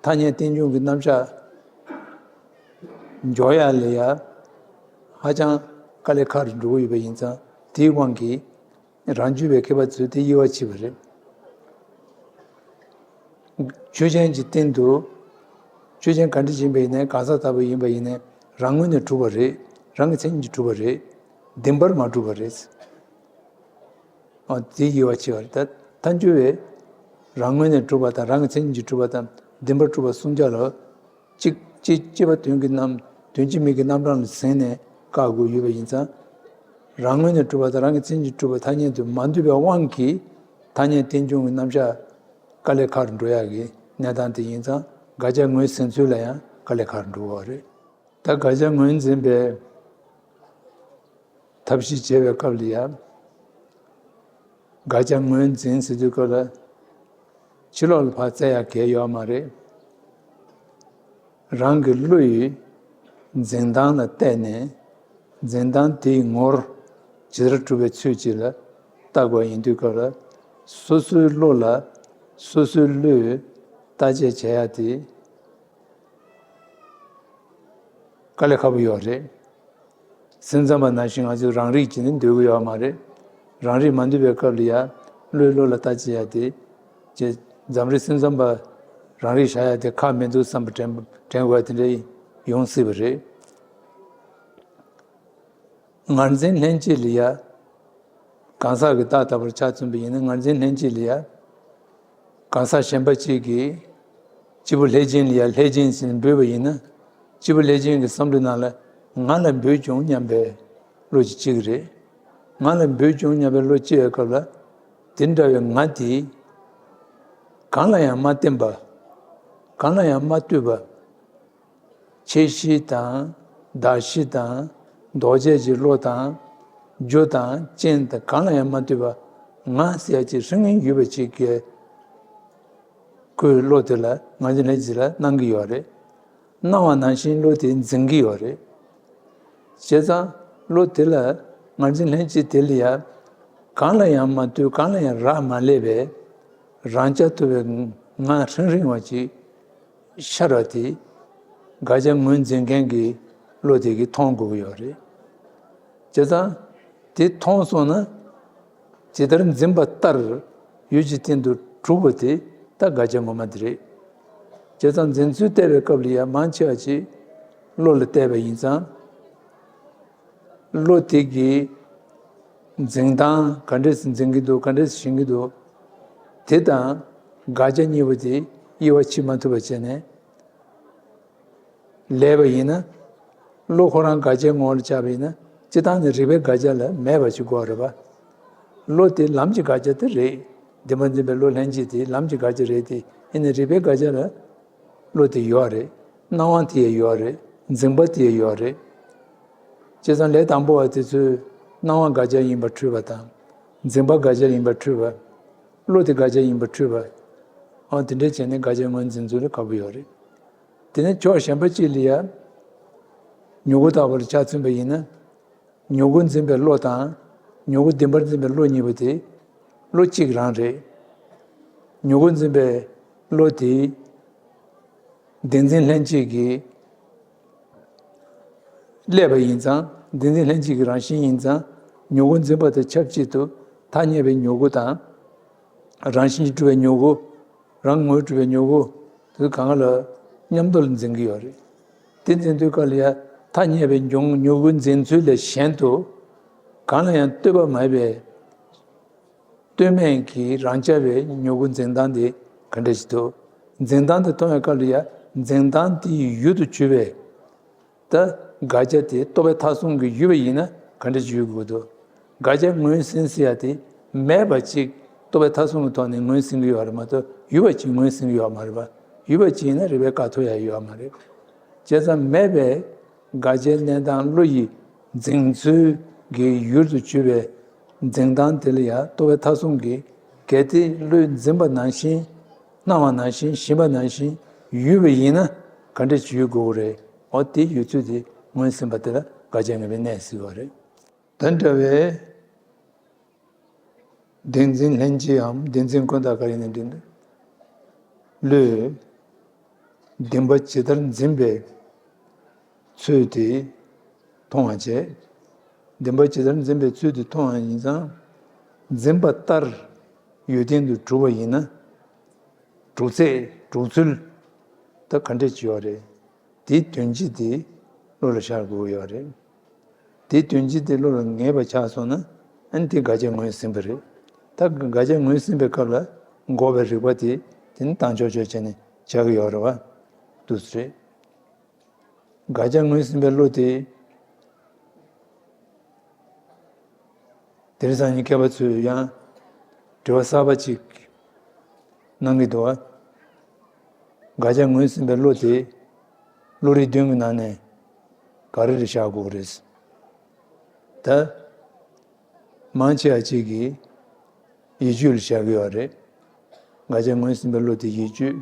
ཐ་སྙད་རྟེན་འབྱུང་གི་རྣམ་གཞག་འཇོག་ཡ་ལ་ཡ་ཧ་ཅང་དཀའ་ལས་ཁག་རུ་འགྲོ་གི་ཡོད་པ་ཡིན་ཙང་དེའི་དབང་གིས་རང་རྒྱུད་པའི་མཁས་པ་ཚོས་དེ་དབྱེ་བ་ཕྱེ་བ་རེད། ཆོས་ཅན་གྱི་སྟེང་དུ། ཆོས་ཅན་ག་འདྲ་ཡིན་པ་ཡིན་ནའི་གང་ཟག་ལྟ་བུ་ཡིན་པ་ཡིན་ནའི་རང་ངོས་ནས་གྲུབ་པ་རེད། རང་གི་མཚན་ཉིད་ཀྱིས་གྲུབ་པ་རེད། བདེན་པར་མ་གྲུབ་པ་རེད། ཨ། དེའི་དབྱེ་བ་ཕྱེ་བ་རེད། ད་ཐལ་འགྱུར་བས་རང་ངོས་ནས་གྲུབ་པ་དང་རང་གི་མཚན་ཉིད་ཀྱིས་གྲུབ་པ་དང་བདེན་པར་གྲུབ་པ་གསུམ་ཆར་ལ། གཅིག་གཅིག་སྐྱེས་པ་དོན་གྱི་རྣམ། དོན་གཅིག་མིང་གི་རྣམ་གྲངས་ལ་ཟིན་ནས་བཀག་དགོས་ཡོད་པ་ཡིན་ཙང་། རང་ངོས་ནས་གྲུབ་པ་དང་རང་གི་མཚན་ཉིད་ཀྱིས་གྲུབ་པ་ཐ་སྙད་དུ་མ་འདུས་པའི་དབང་གིས་ཐ་སྙད་རྟེན་འབྱུང་གི་རྣམ་གཞག་དཀའ་ལས་ཁག་རུ་འགྲོ་ཡག་གི་གནས་སྟངས་དེ་ཡིན་ཙང་དགག་བྱ་ངོས་ཟིན་ཚུལ་ལ་ཡང་དཀའ་ལས་ཁག་རུ་འགྲོ་བ་རེད། ད་དགག་བྱ་ངོས་འཛིན་པའི་ཐབས་ཤེས་བྱེད་པའི་སྐབས་ལ་ཡང་། དགག་བྱ་ངོས་འཛིན་ཟེར་དུས་སྐབས་ལ། ཕྱི་ལོགས་ལ་ཕར་བཙལ་ཡག་གལ་ཡོད་མ་རེད། རང་གི་བློ་ཡིས་འཛིན་སྟངས་ལ་བལྟས་ནས། འཛིན་སྟངས་དེའི་ངོར་ཇི་ལྟར་གྲུབ་པའི་ཚུལ་གཅིག་ལ་བལྟ་དགོས་ཡིན་དུས་སྐབས་ལ། སོ་སོའི་བློ་ལ་སོ་སོའི་བློས་བརྟག་དཔྱད་བྱེད་ཡག་དེ་དཀའ་ལས་ཁག་པོ་ཡོད་རེད། སེམས་ཙམ་པ་ནང་བཞིན་ང་ཚོས་རང་རིག་བྱས་ནས་སྡོད་ཀྱི་ཡོད་མ་རེད། རང་རིག་མ་འདུས་པའི་སྐབས་ལ་ཡ། བློས་བློ་ལ་བརྟག་དཔྱད་ཡ་དེ། ཅེས་འཛམ་རིག་སེམས་ཙམ་པ་རང་རིག་བྱ་ཡ་དེ་ཁག་མི་འདུག་བསམ་པ་དྲན་དྲན་དགོས་ཡ་དེ་འདྲ་ཡོང་སྲིད་པ་རེད། ངར་འཛིན་ལྷན་སྐྱེས་ལ་ཡ། གང་ཟག་གི་རྟགས་ལྟ་བུར་ཆ་མཚོན་པ་ཡིན་ན་ངར་འཛིན་ལྷན་སྐྱེས་ལ་ཡ། གང་ཟག་གཞན་པ་གཅིག་གིས། སྐྱེས་བུ་ལྷས་བྱིན་ལ་ཡ་ལྷས་བྱིན་ཟེར་ནས་འབོད་པ་ཡིན་ན། སྐྱེས་བུ་ལྷས་བྱིན་གྱི་བསམ་བློའི་ནང་ལ་ང་ལ་འབོད་བྱུང་སྙམ་པའི་བློ་ཅིག་སྐྱེ་གི་རེད། ང་ལ་འབོད་བྱུང་སྙམ་པའི་བློ་སྐྱེ་བའི་སྐབས་ལ། དེ་འདྲ་བའི་ང་དེ་གང་ལ་ཡང་མ་བརྟེན་པ། གང་ལ་ཡང་མ་ལྟོས་པ། ཆེ་བཞི་དང་། བདག་བཞི་དང་། ལྡོག་ཆས་ཀྱི་བློ་དང་། རྒྱུ་དང་རྐྱེན་དང་གང་ལ་ཡང་མ་ལྟོས་པ། ང་ཟེར་ཡ་ཅིག་ཧྲིང་ཧྲིང་ཡོད་པ་ཅིག་གི་ཁོའི་བློ་དེ་ལ་ང་རྒྱལ་ལྷན་སྐྱེས་ལ་སྣང་གི་ཡོད་རེད། སྣང་བ་ནང་བཞིན་བློ་དེ་འཛིན་གྱི་ཡོད་རེད། བྱས་ཙང་བློ་དེ་ལ་ང་རྒྱལ་ལྷན་སྐྱེས་དེ་ལ་ཡང་གང་ལ་ཡང་མ་ལྟོས། གང་ལ་ཡང་རག་མ་ལས་པའི་རང་རྐྱ་ཐུབ་པའི་ང་ཧྲིང་ཧྲིང་བ་ཅིག་ཤར་བ་དེ་དགག་བྱ་ངོས་འཛིན་མཁན་གྱི་བློ་དེ་གིས་མཐོང་དགོས་ཀྱི་ཡོད་རེད། བྱས་ཙང་དེ་མཐོང་སོང་ན། ཇི་ལྟར་འཛིན་པ་ལྟར་ཡུལ་གྱི་སྟེང་དུ་གྲུབ་པ་དེ་ད་དགག་བྱ་ངོ་མ་དེ་རེད། བྱས་ཙང་འཛིན་ཚུལ་བལྟས་པའི་སྐབས་ལ་ཡང་མང་ཆེ་བ་ཅིག་བློ་ལ་བལྟས་པ་ཡིན་ཙང་། བློ་དེ་གིས་འཛིན་སྟངས་ག་འདྲས་སེ་འཛིན་གྱི་འདུག་ག་འདྲས་སེ་ཞེན་གྱི་འདུག་དེ་དང་དགག་བྱ་གཉིས་པོ་དེ་དབྱེ་བ་ཕྱེ་མ་ཐུབ་པ་བྱས་ནས། ལས་པ་ཡིན་ན། བློ་ཁོ་རང་དགག་བྱའི་ངོ་བོར་ཆགས་པ་ཡིན་ན། སྤྱིར་བཏང་ནི་རིགས་པའི་དགག་བྱ་ལ་མེད་པ་ཞིག་དགོས་རེད་པ། བློ་དེ་ལམ་གྱི་དགག་བྱ་དེ་རེད། བདེན་པར་འཛིན་པའི་བློ་ལྷན་སྐྱེས་དེ་ལམ་གྱི་དགག་བྱ་རེད་དེ། ཡིན་ནའི་རིགས་པའི་དགག་བྱ་ལ་བློ་དེ་ཡོད་རེད། སྣང་བ་དེ་ཡང་ཡོད་རེད། འཛིན་པ་དེ་ཡང་ཡོད་རེད། བྱས་ཙང་ལས་དང་པོ་བ་དེ་ཚོས་སྣང་བ་དགག་བྱ་ཡིན་པ་འཁྲུལ་པ་དང་། འཛིན་པ་དགག་བྱ་ཡིན་པ་འཁྲུལ་པ། བློ་དེ་དགག་བྱ་ཡིན་པ་འཁྲུལ་པ། ཨང་དེ་འདྲས་བྱས་ནས་དགག་བྱ་ངོས་འཛིན་ཚུལ་ལ་དགའ་པོ་ཡོད་རེད། དེ་ནས་ཕྱོགས་གཞན་པ་གཅིག་ལ་ཡ། མྱུ་གུ་ལྟ་བུར་ཆ་མཚོན་པ་ཡིན་ན། མྱུ་གུ་འཛིན་པའི་བློ་དང་། མྱུ་གུ་བདེན་པར་འཛིན་པའི་བློ་གཉིས་པོ་དེ། བློ་གཅིག་རང་རེད། མྱུ་གུ་འཛིན་པའི་བློ་དེ། བདེན་འཛིན་ལྷན་སྐྱེས་ཀྱིས་བསླད་པ་ཡིན་ཙང་། བདེན་འཛིན་ལྷན་སྐྱེས་ཀྱི་རང་བཞིན་ཡིན་ཙང་། མྱུ་གུ་འཛིན་པ་དང་ཆབས་ཅིག་ཏུ་ཐ་སྙད་པའི་མྱུ་གུ་དང་། རང་བཞིན་གྱིས་གྲུབ་པའི་མྱུ་གུ། རང་ངོས་གྲུབ་པའི་མྱུ་གུ། དེ་གང་ག་ལ་མཉམ་དུ་ལ་འཛིན་གྱི་ཡོད་རེད། དེ་འཛིན་དུས་སྐབས་ལ་ཡ་ཐ་སྙད་པའི་མྱུ་མྱུ་གུ་འཛིན་ཚུལ་ལས་གཞན་དུ་གང་ལ་ཡང་ལྟོས་པ་མེད་པའི་ལྟོས་མེད་ཀྱི་རང་རྐྱ་བའི་མྱུ་གུ་འཛིན་སྟངས་དེ་ག་འདྲ་ཞིག་འདུག་འཛིན་སྟངས་དེ་མཐོང་བའི་སྐབས་ལ་ཡ་འཛིན་སྟངས་དེའི་ཡུལ་དུ་གྱུར་པའི། ད་དགག་བྱ་དེ་རྟོག་པའི་མཐའ་བཟུང་གི་ཡུལ་བ་ཡིན་ན་ག་འདྲ་ཞིག་ཡོད་དགོས་འདུག་དགག་བྱ་ངོས་ཟིན་ཟེར་ཡ་དེ་མེད་པ་ཅིག་རྟོག་པའི་མཐའ་བཟུང་གི་ཐོག་ནས་ངོས་ཟིན་གྱི་ཡོད་རེད་མ་གཏོགས་ཡུལ་བ་ཅིག་ངོས་ཟིན་གྱི་ཡོད་མ་རེད་པ། ཡུལ་བ་ཅིག་ཡིན་ན་རིགས་པའི་དཀའ་ཐུབ་ཡ་ཡོད་མ་རེད། བྱས་ཙང་མེད་པའི་དགག་བྱའི་གནས་སྟངས་བློ་ཡི་འཛིན་ཚུལ་གྱི་ཡུལ་དུ་གྱུར་པའི་འཛིན་སྟངས་དེ་ལ་ཡང་རྟོག་པའི་མཐའ་བཟུང་གི་གལ་ཏེ་བློས་འཛིན་པ་ནང་བཞིན། སྣང་བ་ནང་བཞིན་ཞེན་པ་ནང་བཞིན་ཡུལ་བ་ཡིན་ན་ག་འདྲ་ཞིག་ཡོད་དགོས་རེད། འོ་དེ་ཡོད་ཚུལ་དེ་ངོས་ཟིན་པ་དེ་ལ་དགག་བྱ་ངེས་པའི་གནས་ཟེར་བ་རེད། དེ་འདྲ་བའི་བདེན་འཛིན་ལྷན་སྐྱེས་འམ་བདེན་འཛིན་ཀུན་བཏགས་ག་རེ་ཡིན་ནའི་འདྲ། བློས་བདེན་པ་ཇི་ལྟར་འཛིན་པའི་ཚུལ་དེ་མཐོང་བ་བྱས། བདེན་པ་ཇི་ལྟར་འཛིན་པའི་ཚུལ་དེ་མཐོང་བ་ཡིན་ཙང་། འཛིན་པ་ལྟར་ཡུལ་སྟེང་དུ་གྲུབ་པ་ཡིན་ན། གྲུབ་ཚད་གྲུབ་ཚུལ་ད་ག་འདྲ་ཅིག་ཡོད་རེད། དེའི་དོན་སྤྱི་དེ་བློ་ལ་ཤར་དགོས་ཡོད་རེད། དེའི་དོན་སྤྱི་དེ་བློ་ལ་ངེས་པ་ཆགས་སོང་ན། ཨ་ནི་དེ་དགག་བྱ་ངོས་ཟིན་པ་རེད། ད་དགག་བྱ་ངོས་ཟིན་པའི་སྐབས་ལ་འགོག་པའི་རིགས་པ་དེ་དེ་ནི་བཏང་ཆོག་ཆོག་བྱས་ནས་བྱ་གི་ཡོད་རེད་པ། འདུག་སེ་རེད། དགག་བྱ་ངོས་ཟིན་པའི་བློ་དེ། དེང་སང་ཉིན་མཁས་པ་ཚོས་ཡང་དྲི་བ་གསར་པ་ཅིག་གནང་གི་འདུག་པ། དགག་བྱ་ངོས་ཟིན་པའི་བློ་དེ་བློ་རིག་བདུན་གྱི་ནང་ནས་ག་རེ་ལ་བཞག་དགོས་རེད། ད་མང་ཆེ་བ་ཅིག་གིས་ཡིད་དཔྱོད་ལ་བཞག་གི་ཡོད་རེད། དགག་བྱ་ངོས་ཟིན་པའི་བློ་དེ་ཡིད་དཔྱོད་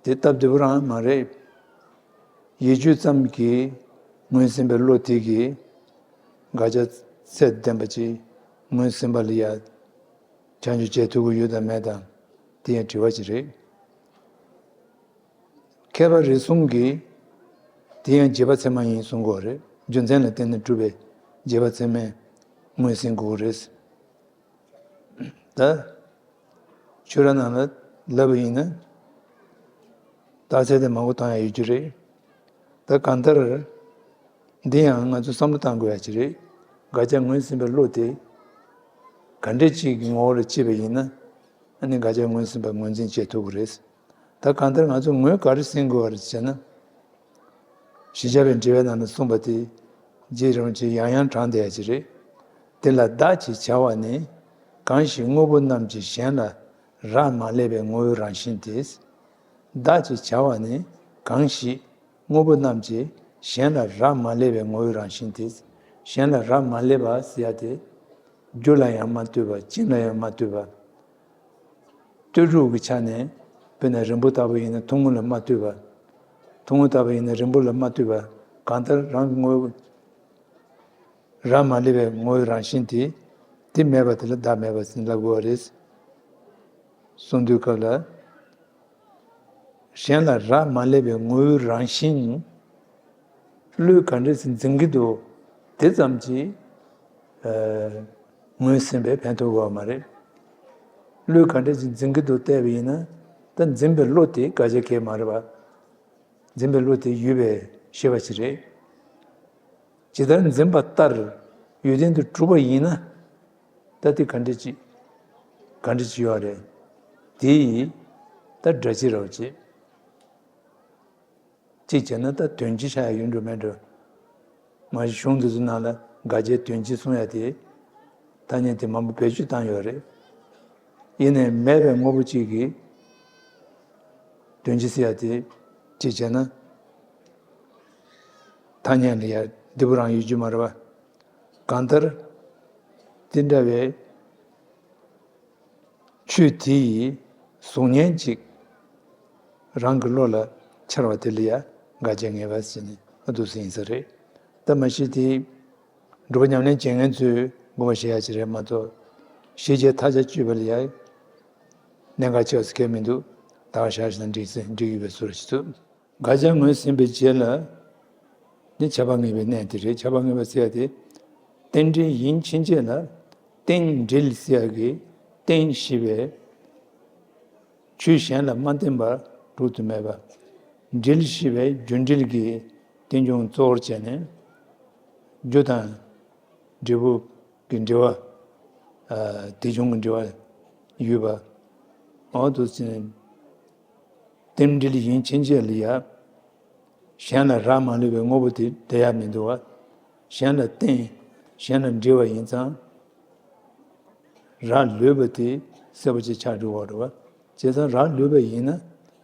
དེ་སྟབས་བདེ་པོ་རང་མ་རེད། ཡིད་དཔྱོད་ཙམ་གྱིས་ངོས་ཟིན་པའི་བློ་དེ་གིས་དགག་བྱ་ཚད་ལྡན་པ་ཅིག་ངོས་ཟིན་པ་ལ་ཡ་ཆ་འཇོག་བྱེད་ཐུབ་ཀྱི་ཡོད་དམ་མེད་དམ་དེ་ཡང་དྲི་བ་ཅིག་རེད། མཁས་པ་རེ་ཟུང་གིས་དེ་ཡང་རྗེས་དཔག་ཚད་མ་ཡིན་གསུང་གི་ཡོད་རེད། རྒྱུ་མཚན་ལ་བརྟེན་ནས་གྲུབ་པའི་རྗེས་དཔག་ཚད་མས་ངོས་ཟིན་དགོས་ཀྱི་རེད། ད་ཆོས་ར་ནང་ལ་ལབ་པ་ཡིན་ན་རྟགས་གསལ་དེ་མང་པོ་བཏང་ཡ་ཡོད་རྒྱུ་རེད། ད་གང་ལྟར་འདི་ཡང་ང་ཚོས་བསམ་བློ་བཏང་དགོས་ཡ་ཅིག་རེད། དགག་བྱ་ངོས་ཟིན་པའི་བློ་དེ་ག་འདྲས་ཅིག་གི་ངོ་བོ་ལ་སྐྱེས་པ་ཡིན་ན། ཨ་ནི་དགག་བྱ་ངོས་ཟིན་པ་ངོས་འཛིན་བྱེད་ཐུབ་ཀྱི་རེད། ད་གང་ལྟར་ང་ཚོས་ངོས་ག་རེ་ཟིན་དགོས་པ་རེད་ཟེར་ན། ཞི་བྱ་བའི་འགྲེལ་པའི་ནང་ལ་གསུངས་པ་དེ་རྗེ་རིན་པོ་ཆེ་ཡང་ཡང་དྲངས་བསྡད་ཡ་ཅིག་རེད། དེ་ལ་བདག་ཅེས་བྱ་བ་ནི། གང་ཞིག་དངོས་པོ་རྣམས་ཀྱིས་གཞན་ལ་རག་མ་ལས་པའི་ངོ་བོའི་རང་བཞིན་ཏེ། བདག་ཅེས་བྱ་བ་ནི་གང་ཞིག་དངོས་པོ་རྣམས་ཀྱིས་གཞན་ལ་རག་མ་ལས་པའི་ངོ་བོའི་རང་བཞིན་ཏེ། གཞན་ལ་རག་མ་ལས་པ་ཟེར་ཡ་དེ། རྒྱུ་ལ་ཡང་མ་ལྟོས་པ། རྐྱེན་ལ་ཡང་མ་ལྟོས་པ། ལྟོས་གྲུབ་ཀྱི་ཆ་ནས། དཔེར་ན་རིང་པོ་ལྟ་བུ་ཡིན་ན་ཐུང་ངུ་ལ་མ་ལྟོས་པ། ཐུང་ངུ་ལྟ་བུ་ཡིན་ན་རིང་པོ་ལ་མ་ལྟོས་པ། གང་ལྟར་རང་གི་ངོ་བོ། རག་མ་ལས་པའི་ངོ་བོའི་རང་བཞིན་དེ། དེ་མེད་པ་དེ་ལ་བདག་མེད་པ་ཟེར་ལབ་དགོས་པ་རེད། གསུང་དུས་སྐབས་ལ། གཞན་ལ་རག་མ་ལས་པའི་ངོ་བོའི་རང་བཞིན། བློས་ག་འདྲ་ཞིག་འཛིན་གྱི་འདུག་དེ་ཙམ་གྱིས། ཨ། ངོས་ཟིན་པས་ཕན་ཐོགས་དགོས་པ་མ་རེད། བློས་ག་འདྲ་ཞིག་འཛིན་གྱི་འདུག་བལྟས་པ་ཡིན་ན། ད་འཛིན་པའི་བློ་དེ་དགག་བྱ་གང་ཡང་མ་རེད་པ། འཛིན་པའི་བློ་དེ་ཡོད་པའི་ཤེས་པ་ཞིག་རེད། ཇི་ལྟར་འཛིན་པ་ལྟར་ཡོན་ཏན་དུ་གྲུབ་པ་ཡིན་ན། ད་དེ་ག་འདྲ་ཅིག་ག་འདྲ་ཅིག་ཡོད་རེད། དེ་ཡིས་ད་སྒྲ་ཇི་ལྟར་བྱེད། གཅིག་བྱས་ན་ད་དོན་སྤྱི་ཆགས་ཡ་ཡོད་འགྲོ་མེད་འགྲོ། མ་གཞི་གཞུང་འདི་ཚོ་ནང་ལ་དགག་བྱའི་དོན་སྤྱི་གསུང་ཡ་དེ། ཐ་སྙད་དེ་མང་པོ་བེད་སྤྱོད་བཏང་ཡོད་རེད། ཡིན་ནའི་མེད་པའི་དངོས་པོ་གཅིག་གི་དོན་སྤྱི་ཟེར་ཡ་དེ་གཅིག་བྱས་ན། ཐ་སྙད་ལ་ཡ་འདི་པོ་རང་ཡོད་རྒྱུ་མ་རེད་པ། གང་ལྟར། དེ་འདྲ་བའི་ཆོས་དེ་ཡི་གཟུགས་བརྙན་ཅིག་རང་གི་བློ་ལ་འཆར་བ་དེ་ལ་ཡ་དགག་བྱ་ངེས་པ་ཟེར་ནས་འདུག་ཟེར་ཡིན་ས་རེད། ད་མ་གཞི་དེ་སྒྲུབ་པ་ཉམས་ལེན་བྱེད་མཁན་ཚོས་དགོངས་པ་བཞེས་ཡ་ཅིག་རེད་མ་གཏོགས། ཤེས་བྱའི་མཐའ་བཞག་དཔྱོད་པ་ལ་ཡ་གནད་འགག་ཆེ་བ་ཟེར་མཁན་མི་འདུག་ད་ག་བཞག་བཞག་ན་འགྲིག་ཟེར་འགྲིག་ཡོད་པའི་བཟོ་འདྲ་ཞིག་འདུག་དགག་བྱ་ངོས་ཟིན་པའི་རྗེས་ལ་ནི་ཁྱབ་པ་ངེས་པའི་གནས་དེ་རེད། ཁྱབ་པ་ངེས་པ་ཟེར་ཡ་དེ། རྟེན་འབྲེལ་ཡིན་ཕྱིན་ཆད་ལ། རྟེན་འབྲེལ་ཟེར་ཡ་གི་རྟེན་ཞེས་པའི་ཆོས་གཞན་ལ་མ་བརྟེན་པར་གྲུབ་ཏུ་མེད་པ། འབྲེལ་ཞེས་པའི་རྒྱུ་འབྲེལ་གྱི་རྟེན་འབྱུང་གཙོ་བོར་བྱས་ནས། རྒྱུ་དང་འབྲས་བུ་གི་འབྲེལ་བ། ཨ། དེ་བྱུང་གི་འབྲེལ་བ་ཡོད་པ། འོ་དེ་བྱས་ནས། རྟེན་འབྲེལ་ཡིན་ཕྱིན་ཆད་ལ་ཡ། གཞན་ལ་རག་མ་ལུས་པའི་དངོས་པོ་དེ་བསྡད་ཡ་མི་འདུག་པ། གཞན་ལ་བརྟེན། གཞན་ལ་འབྲེལ་བ་ཡིན་ཙང་། རག་ལུས་པ་དེ་གསལ་པོ་ཅིག་ཆགས་འགྲོ་བ་རེད་པ། བྱས་ཙང་རག་ལུས་པ་ཡིན་ན།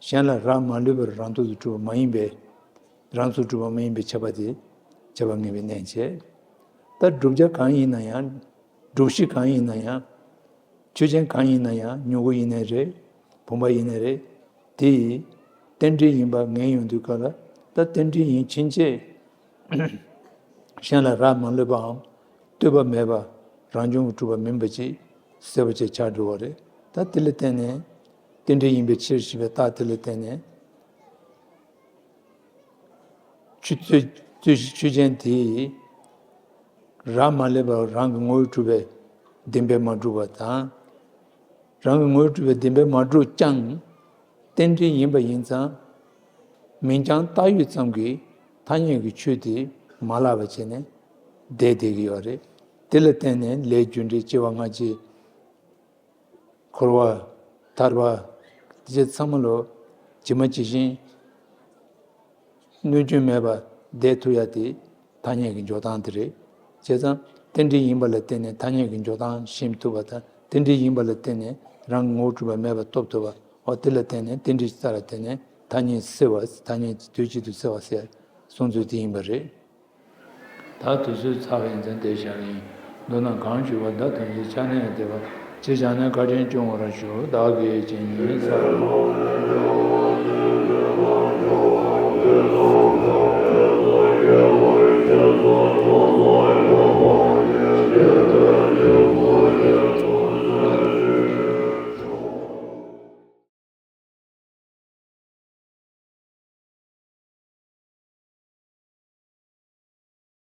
གཞན་ལ་རག་མ་ལུས་པར་རང་སྟོབས་སུ་གྲུབ་པ་མ་ཡིན་པས། རང་སྟོབས་སུ་གྲུབ་པ་མ་ཡིན་པས་ཁྱབ་པ་དེ་ཁྱབ་པ་ངེས་པའི་གནས་བྱས། ད་བསྒྲུབ་བྱ་གང་ཡིན་ན་ཡང་། སྒྲུབ་གཞི་གང་ཡིན་ན་ཡང་། ཆོས་ཅན་གང་ཡིན་ན་ཡང་། མྱུ་གུ་ཡིན་ནའི་རེད། བུམ་པ་ཡིན་ནའི་རེད། དེ་ཡི་རྟེན་འབྲེལ་ཡིན་པ་ངེས་ཡོང་དུས་སྐབས་ལ། ད་རྟེན་འབྲེལ་ཡིན་ཕྱིན་ཆད་གཞན་ལ་རག་མ་ལུས་པའམ་ལྟོས་པ་མེད་པ་རང་བྱུང་གིས་གྲུབ་པ་མིན་པ་ཅིག་གསལ་པོ་ཅིག་ཆགས་འགྲོ་བ་རེད། ད་དེ་ལ་བརྟེན་ནས་རྟེན་འབྲེལ་ཡིན་པའི་ཕྱིར་ཞེས་པའི་རྟགས་དེ་ལ་བརྟེན་ནས། ཆོས་རྩོད་རྩོད་གཞི་ཆོས་ཅན་དེ་རག་མ་ལུས་པར་རང་གི་ངོ་བོས་གྲུབ་པའི་བདེན་པས་མ་གྲུབ་པ་དང་། རང་གི་ངོ་བོས་གྲུབ་པའི་བདེན་པས་མ་གྲུབ་ཀྱང་རྟེན་འབྲེལ་ཡིན་པ་ཡིན་ཙང་། མིང་རྐྱང་བཏགས་ཡོད་ཙམ་གྱིས་ཐ་སྙད་ཀྱི་ཆོས་དེ་མ་ལགས་པ་བྱས་ནས་བསྡད་བསྡད་ཀྱི་ཡོད་རེད། དེ་ལ་བརྟེན་ནས་ལས་རྒྱུ་འབྲས་སྐྱེ་བ་སྔ་ཕྱི། འཁོར་བ། ཐར་པ། དེ་ཚོ་ཚང་མ་ལོ། ཇི་མ་ཇི་བཞིན། གནོད་སྐྱོན་མེད་པར་བསྡད་ཐུབ་ཡ་དེ་ཐ་སྙད་ཀྱི་འཇོག་སྟངས་དེ་རེད། བྱས་ཙང་རྟེན་འབྲེལ་ཡིན་པ་ལ་བརྟེན་ནས་ཐ་སྙད་ཀྱི་འཇོག་སྟངས་ཤེས་ཐུབ་པ་དང་། རྟེན་འབྲེལ་ཡིན་པ་ལ་བརྟེན་ནས་རང་གི་ངོ་བོ་གྲུབ་པ་མེད་པ་རྟོགས་ཐུབ་པ། འོ་དེ་ལ་བརྟེན་ནས་རྟེན་འབྲེལ་གྱི་རྩ་ལ་བརྟེན་ནས་ཐ་སྙད་སེལ་བ། ཐ་སྙད་དུས་གཅིག་ཏུ་སེལ་བ་ཟེར་གསུང་ཚུལ་དེ་ཡིན་པ་རེད། ད་དུས་ཚོད་ཚར་བ་ཡིན་ཙང་དེ་བཞག་གི་ཡིན། མདོར་ན་གང་ཞུས་པ་དག་དོན་གྱི་ཆ་ནས་བདེ་བ། ཇི་བཞག་ནས་བཀའ་དྲིན་སྐྱོང་བར་ཞུ། བདག་གིས་ཇི་སྙེད་བསམ།